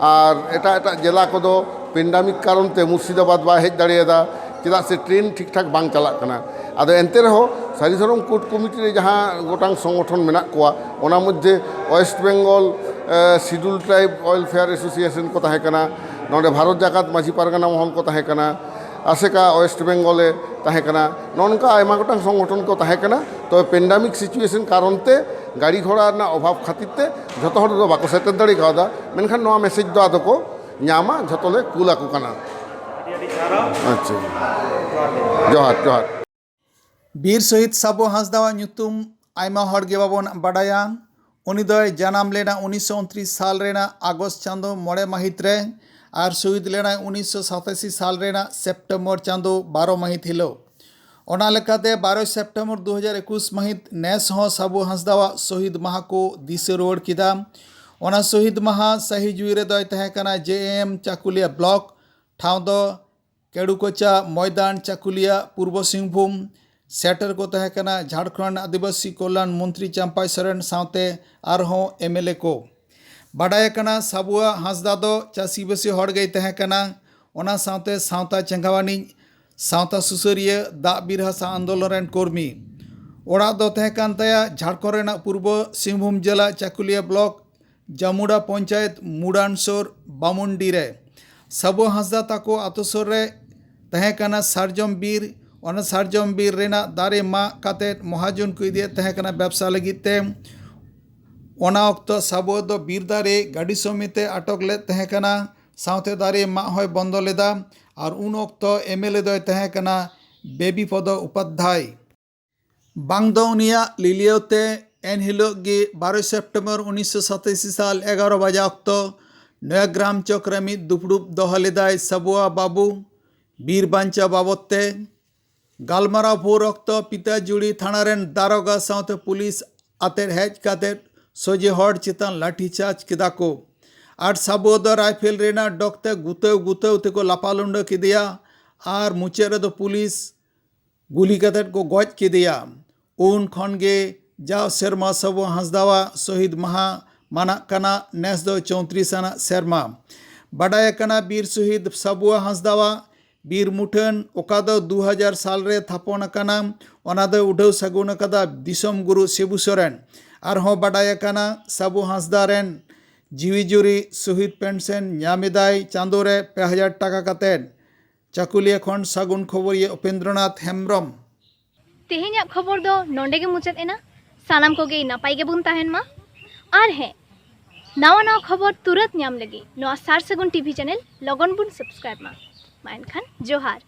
ᱟᱨ ᱮᱴᱟᱜ ᱮᱴᱟᱜ ᱡᱮᱞᱟ ᱠᱚᱫᱚ ᱯᱮᱱᱰᱟᱢᱤᱠ ᱠᱟᱨᱚᱱ ᱛᱮ ᱢᱩᱨᱥᱤᱫᱟᱵᱟᱫᱽ ᱵᱟᱭ ᱦᱮᱡ ᱫᱟᱲᱮᱭᱟᱫᱟ, ᱪᱮᱫᱟᱜ ᱥᱮ ᱴᱨᱮᱱ ᱴᱷᱤᱠ ᱴᱷᱟᱠ ᱵᱟᱝ ᱪᱟᱞᱟᱜ ᱠᱟᱱᱟ᱾ ᱟᱫᱚ ᱮᱱᱛᱮ ᱨᱮᱦᱚᱸ ᱥᱟᱹᱨᱤ ᱫᱷᱚᱨᱚᱢ ᱠᱳᱰ ᱠᱚᱢᱤᱴᱤ ᱨᱮ ᱡᱟᱦᱟᱸ ᱜᱚᱴᱟᱝ ᱥᱚᱝᱜᱚᱴᱷᱚᱱ ᱢᱮᱱᱟᱜ ᱠᱚᱣᱟ, ᱚᱱᱟ ᱢᱚᱫᱽᱫᱷᱮ ᱳᱭᱮᱥᱴ ᱵᱮᱝᱜᱚᱞ, ᱮ, ᱥᱤᱰᱩᱞ ᱴᱨᱟᱭᱤᱵᱽ ᱳᱭᱮᱞᱯᱷᱮᱭᱟᱨ ᱮᱥᱳᱥᱤᱭᱮᱥᱚᱱ ᱠᱚ ᱛᱟᱦᱮᱸ ᱠᱟᱱᱟ, ᱱᱚᱰᱮ ᱵᱷᱟᱨᱚᱛ ᱡᱟᱠᱟᱛ ᱢᱟᱹᱡᱷᱤ ᱯᱟᱨᱜᱟᱱᱟ ᱢᱚᱦᱚᱞ ᱠᱚ ᱛᱟᱦᱮᱸ ᱠᱟᱱᱟ, ᱟᱥᱮᱠᱟ ᱳᱭᱮᱥᱴ ᱵᱮᱝᱜᱚᱞᱮ ᱛᱟᱦᱮᱸ ᱠᱟᱱᱟ, ᱱᱚᱜᱼᱚ ᱱᱚᱝᱠᱟ ᱟᱭᱢᱟ ᱜᱚᱴᱟᱝ ᱥᱚᱝᱜᱚᱴᱷᱚᱱ ᱠᱚ ᱛᱟᱦᱮᱸ ᱠᱟᱱᱟ᱾ ᱛᱚᱵᱮ ᱯᱮᱱᱰᱟᱢᱤᱠ ᱥᱤᱪᱩᱭᱮᱥᱚᱱ ᱠᱟᱨᱚᱱ ᱛᱮ, ᱜᱟᱹᱰᱤ ᱜᱷᱚᱲᱟ ᱨᱮᱱᱟᱜ ᱚᱵᱷᱟᱵᱽ ᱠᱷᱟᱹᱛᱤᱨ ᱛᱮ ᱡᱷᱚᱛᱚ ᱦᱚᱲ ᱫᱚ ᱵᱟᱠᱚ ᱥᱮᱴᱮᱨ ᱫᱟᱲᱮ ᱠᱟᱣᱫᱟ, ᱢᱮᱱᱠᱷᱟᱱ ᱱᱚᱣᱟ ᱢᱮᱥᱮᱡᱽ ᱫᱚ ᱟᱫᱚ ᱠᱚ ᱧᱟᱢᱟ, ᱡᱷᱚᱛᱚ ᱞᱮ ᱠᱩᱞ ᱟᱠᱚ ᱠᱟᱱᱟ᱾ ᱟᱹᱰᱤ ᱟᱹᱰᱤ ᱥᱟᱨᱦᱟᱣ᱾ ᱟᱪᱪᱷᱟ, ᱡᱚᱦᱟᱨ ᱜᱮ᱾ ᱡᱚᱦᱟᱨ, ᱡᱚᱦᱟᱨ᱾ ᱵᱤᱨ ᱥᱚᱦᱤᱫ ᱥᱟᱵᱩ ᱦᱟᱸᱥᱫᱟᱣᱟᱜ ᱧᱩᱛᱩᱢ ᱟᱭᱢᱟ ᱦᱚᱲ ᱜᱮ ᱵᱟᱵᱚᱱ ᱵᱟᱰᱟᱭᱟ᱾ ᱩᱱᱤ ᱫᱚᱭ ᱡᱟᱱᱟᱢ ᱞᱮᱱᱟ ᱩᱱᱤᱥᱥᱚ ᱩᱱᱛᱨᱤᱥ ᱥᱟᱞ ᱨᱮᱱᱟᱜ ᱟᱜᱚᱥᱴ ᱪᱟᱸᱫᱚ ᱢᱚᱬᱮ ᱢᱟᱹᱦᱤᱛ ᱨᱮ ᱟᱨ ᱥᱚᱦᱤᱫ ᱞᱮᱱᱟᱭ ᱩᱱᱤᱥᱥᱚ ᱥᱟᱛᱟᱥᱤ ᱥᱟᱞ ᱨᱮᱱᱟᱜ ᱥᱮᱯᱴᱮᱢᱵᱚᱨ ᱪᱟᱸᱫᱚ ᱵᱟᱨᱚ ᱢᱟᱹᱦᱤᱛ ᱦᱤᱞᱳᱜ᱾ ᱚᱱᱟ ᱞᱮᱠᱟᱛᱮ ᱵᱟᱨᱚᱭ ᱥᱮᱯᱴᱮᱢᱵᱚᱨ ᱫᱩ ᱦᱟᱡᱟᱨ ᱮᱠᱩᱥ ᱢᱟᱹᱦᱤᱛ ᱱᱮᱥ ᱦᱚᱸ ᱥᱟᱵᱩ ᱦᱟᱸᱥᱫᱟᱣᱟᱜ ᱥᱚᱦᱤᱫ ᱢᱟᱦᱟ ᱠᱚ ᱫᱤᱥᱟᱹ ᱨᱩᱣᱟᱹᱲ ᱠᱮᱫᱟ᱾ ᱚᱱᱟ ᱥᱚᱦᱤᱫ ᱢᱟᱦᱟ ᱥᱟᱹᱦᱤ ᱡᱩᱭ ᱨᱮᱫᱚᱭ ᱛᱟᱦᱮᱸ ᱠᱟᱱᱟ ᱡᱮ ᱮᱢ ᱪᱟᱠᱩᱞᱤᱭᱟ ᱵᱞᱚᱠ, ᱴᱷᱟᱶ ᱫᱚ ᱠᱮᱲᱩᱠᱚᱪᱟ ᱢᱚᱭᱫᱟᱱ, ᱪᱟᱠᱩᱞᱤᱭᱟ, ᱯᱩᱨᱵᱚ ᱥᱤᱝᱵᱷᱩᱢ᱾ ᱥᱮᱴᱮᱨ ᱠᱚ ᱛᱟᱦᱮᱸ ᱠᱟᱱᱟ ᱡᱷᱟᱲᱠᱷᱚᱸᱰ ᱟᱹᱫᱤᱵᱟᱹᱥᱤ ᱠᱚᱞᱭᱟᱱ ᱢᱚᱱᱛᱨᱤ ᱪᱟᱢᱯᱟᱭ ᱥᱚᱨᱮᱱ ᱥᱟᱶᱛᱮ ᱟᱨᱦᱚᱸ ᱮᱢ ᱮᱞ ᱮ ᱠᱚ᱾ ᱵᱟᱰᱟᱭ ᱟᱠᱟᱱᱟ, ᱥᱟᱵᱩᱣᱟ ᱦᱟᱸᱥᱫᱟ ᱫᱚ ᱪᱟᱹᱥᱤᱵᱟᱹᱥᱤ ᱦᱚᱲ ᱜᱮᱭ ᱛᱟᱦᱮᱸ ᱠᱟᱱᱟ᱾ ᱚᱱᱟ ᱥᱟᱶᱛᱮ ᱥᱟᱶᱛᱟ ᱪᱮᱸᱜᱷᱟᱣᱟᱱᱤᱡ, ᱥᱟᱶᱛᱟ ᱥᱩᱥᱟᱹᱨᱤᱭᱟᱹ, ᱫᱟᱜ ᱵᱤᱨ ᱦᱟᱥᱟ ᱟᱱᱫᱳᱞᱚᱱ ᱨᱮᱱ ᱠᱚᱨᱢᱤ᱾ ᱚᱲᱟᱜ ᱫᱚ ᱛᱟᱦᱮᱸ ᱠᱟᱱ ᱛᱟᱭᱟ ᱡᱷᱟᱲᱠᱷᱚᱸᱰ ᱨᱮᱱᱟᱜ ᱯᱩᱨᱵᱚ ᱥᱤᱝᱵᱷᱩᱢ ᱡᱮᱞᱟ ᱪᱟᱠᱩᱞᱤᱭᱟᱹ ᱵᱞᱚᱠ ᱡᱟᱢᱩᱰᱟ ᱯᱚᱧᱪᱟᱭᱮᱛ ᱢᱩᱰᱟᱱ ᱥᱩᱨ ᱵᱟᱢᱩᱱᱰᱤ ᱨᱮ᱾ ᱥᱟᱵᱩ ᱦᱟᱸᱥᱫᱟ ᱛᱟᱠᱚ ᱟᱛᱳ ᱥᱩᱨ ᱨᱮ ᱛᱟᱦᱮᱸ ᱠᱟᱱᱟ ᱥᱟᱨᱡᱚᱢ ᱵᱤᱨ᱾ ᱚᱱᱟ ᱥᱟᱨᱡᱚᱢ ᱵᱤᱨ ᱨᱮᱱᱟᱜ ᱫᱟᱨᱮ ᱢᱟᱜ ᱠᱟᱛᱮ ᱢᱚᱦᱟᱡᱚᱱ ᱠᱚ ᱤᱫᱤᱭᱮᱫ ᱛᱟᱦᱮᱸ ᱠᱟᱱᱟ ᱵᱮᱵᱽᱥᱟ ᱞᱟᱹᱜᱤᱫ ᱛᱮ᱾ ᱚᱱᱟ ᱚᱠᱛᱚ ᱥᱟᱵᱩ ᱫᱚ ᱵᱤᱨ ᱫᱟᱨᱮ ᱜᱟᱹᱰᱤ ᱥᱚᱢᱮᱛᱮ ᱟᱴᱚᱠ ᱞᱮᱫ ᱛᱟᱦᱮᱸ ᱠᱟᱱᱟ, ᱥᱟᱶᱛᱮ ᱫᱟᱨᱮ ᱢᱟᱜ ᱦᱚᱸᱭ ᱵᱚᱱᱫᱚ ᱞᱮᱫᱟ᱾ ᱟᱨ ᱩᱱ ᱚᱠᱛᱚ ᱮᱢ ᱮᱞ ᱮ ᱫᱚᱭ ᱛᱟᱦᱮᱸ ᱠᱟᱱᱟ ᱵᱮᱵᱤ ᱯᱚᱫᱚ ᱩᱯᱟᱫᱽᱫᱷᱟᱭ᱾ ᱵᱟᱝ ᱫᱚ ᱩᱱᱤᱭᱟᱜ ᱞᱤᱞᱤᱭᱟᱹᱣ ᱛᱮ ᱮᱱᱦᱤᱞᱳᱜ ᱜᱮ ᱵᱟᱨᱚᱭ ᱥᱮᱯᱴᱮᱢᱵᱚᱨ ᱩᱱᱤᱥᱥᱚ ᱥᱟᱛᱟᱥᱤ ᱥᱟᱞ ᱮᱜᱟᱨᱚ ᱵᱟᱡᱟ ᱚᱠᱛᱚ ᱱᱚᱭᱟᱜᱨᱟᱢ ᱪᱚᱠ ᱨᱮ ᱢᱤᱫ ᱫᱩᱯᱲᱩᱵ ᱫᱚᱦᱚ ᱞᱮᱫᱟᱭ ᱥᱟᱵᱩᱣᱟ ᱵᱟᱵᱩ ᱵᱤᱨ ᱵᱟᱧᱪᱟᱣ ᱵᱟᱵᱚᱫ ᱛᱮ᱾ ᱜᱟᱞᱢᱟᱨᱟᱣ ᱵᱷᱳᱨ ᱚᱠᱛᱚ ᱯᱤᱛᱟᱡᱩᱲᱤ ᱛᱷᱟᱱᱟ ᱨᱮᱱ ᱫᱟᱨᱚᱜᱟ ᱥᱟᱶᱛᱮ ᱯᱩᱞᱤᱥ ᱟᱛᱮᱫ ᱦᱮᱡ ᱠᱟᱛᱮᱫ ᱥᱚᱡᱷᱮ ᱦᱚᱲ ᱪᱮᱛᱟᱱ ᱞᱟᱴᱷᱤ ᱪᱟᱨᱡᱽ ᱠᱮᱫᱟ ᱠᱚ᱾ ᱟᱨ ᱥᱟᱵᱩᱣᱟ ᱫᱚ ᱨᱟᱭᱯᱷᱮᱞ ᱨᱮᱱᱟᱜ ᱰᱚᱜ ᱛᱮ ᱜᱩᱛᱟᱹᱣ ᱜᱩᱛᱟᱹᱣ ᱛᱮᱠᱚ ᱞᱟᱯᱟ ᱞᱩᱸᱰᱟᱹ ᱠᱮᱫᱮᱭᱟ᱾ ᱟᱨ ᱢᱩᱪᱟᱹᱫ ᱨᱮᱫᱚ ᱯᱩᱞᱤᱥ ᱜᱩᱞᱤ ᱠᱟᱛᱮᱫ ᱠᱚ ᱜᱚᱡ ᱠᱮᱫᱮᱭᱟ᱾ ᱩᱱ ᱠᱷᱚᱱ ᱜᱮ ᱡᱟᱣ ᱥᱮᱨᱢᱟ ᱥᱟᱵᱩ ᱦᱟᱸᱥᱫᱟᱣᱟᱜ ᱥᱚᱦᱤᱫ ᱢᱟᱦᱟ ᱢᱟᱱᱟᱜ ᱠᱟᱱᱟ᱾ ᱱᱮᱥ ᱫᱚ ᱪᱳᱭᱛᱨᱤᱥ ᱟᱱᱟᱜ ᱥᱮᱨᱢᱟ᱾ ᱵᱟᱰᱟᱭ ᱟᱠᱟᱱᱟ ᱵᱤᱨ ᱥᱚᱦᱤᱫ ᱥᱟᱵᱩᱣᱟ ᱦᱟᱸᱥᱫᱟᱣᱟᱜ ᱵᱤᱨ ᱢᱩᱴᱷᱟᱹᱱ, ᱚᱠᱟ ᱫᱚ ᱫᱩ ᱦᱟᱡᱟᱨ ᱥᱟᱞ ᱨᱮ ᱛᱷᱟᱯᱚᱱ ᱟᱠᱟᱱᱟ, ᱚᱱᱟ ᱫᱚᱭ ᱩᱰᱷᱟᱹᱣ ᱥᱟᱹᱜᱩᱱ ᱟᱠᱟᱫᱟ ᱫᱤᱥᱚᱢ ᱜᱩᱨᱩ ᱥᱤᱵᱩ ᱥᱚᱨᱮᱱ᱾ ᱟᱨᱦᱚᱸ ᱵᱟᱰᱟᱭ ᱟᱠᱟᱱᱟ ᱥᱟᱵᱩ ᱦᱟᱸᱥᱫᱟ ᱨᱮᱱ ᱡᱤᱣᱤ ᱡᱩᱨᱤ ᱥᱚᱦᱤᱫ ᱯᱮᱱᱥᱚᱱ ᱧᱟᱢ ᱮᱫᱟᱭ ᱪᱟᱸᱫᱳ ᱨᱮ ᱯᱮ ᱦᱟᱡᱟᱨ ᱴᱟᱠᱟ ᱠᱟᱛᱮᱫ᱾ ᱪᱟᱹᱠᱩᱞᱤᱭᱟᱹ ᱠᱷᱚᱱ ᱥᱟᱹᱜᱩᱱ ᱠᱷᱚᱵᱚᱨᱤᱭᱟᱹ ᱩᱯᱮᱱᱫᱨᱚᱱᱟᱛᱷ ᱦᱮᱢᱵᱨᱚᱢ᱾ ᱛᱮᱦᱮᱧᱟᱜ ᱠᱷᱚᱵᱚᱨ ᱫᱚ ᱱᱚᱰᱮ ᱜᱮ ᱢᱩᱪᱟᱹᱫ ᱮᱱᱟ᱾ ᱥᱟᱱᱟᱢ ᱠᱚᱜᱮ ᱱᱟᱯᱟᱭ ᱜᱮᱵᱚᱱ ᱛᱟᱦᱮᱱ ᱢᱟ᱾ ᱟᱨ ᱦᱮᱸ, ᱱᱟᱣᱟ ᱱᱟᱣᱟ ᱠᱷᱚᱵᱚᱨ ᱛᱩᱨᱟᱹᱛ ᱧᱟᱢ ᱞᱟᱹᱜᱤᱫ ᱱᱚᱣᱟ ᱥᱟᱨ ᱥᱟᱹᱜᱩᱱ ᱴᱤᱵᱷᱤ ᱪᱮᱱᱮᱞ ᱞᱚᱜᱚᱱ ᱵᱚᱱ ᱥᱟᱵᱥᱠᱨᱟᱭᱤᱵ ᱢᱟ᱾ ᱢᱟ ᱮᱱᱠᱷᱟᱱ ᱡᱚᱦᱟᱨ᱾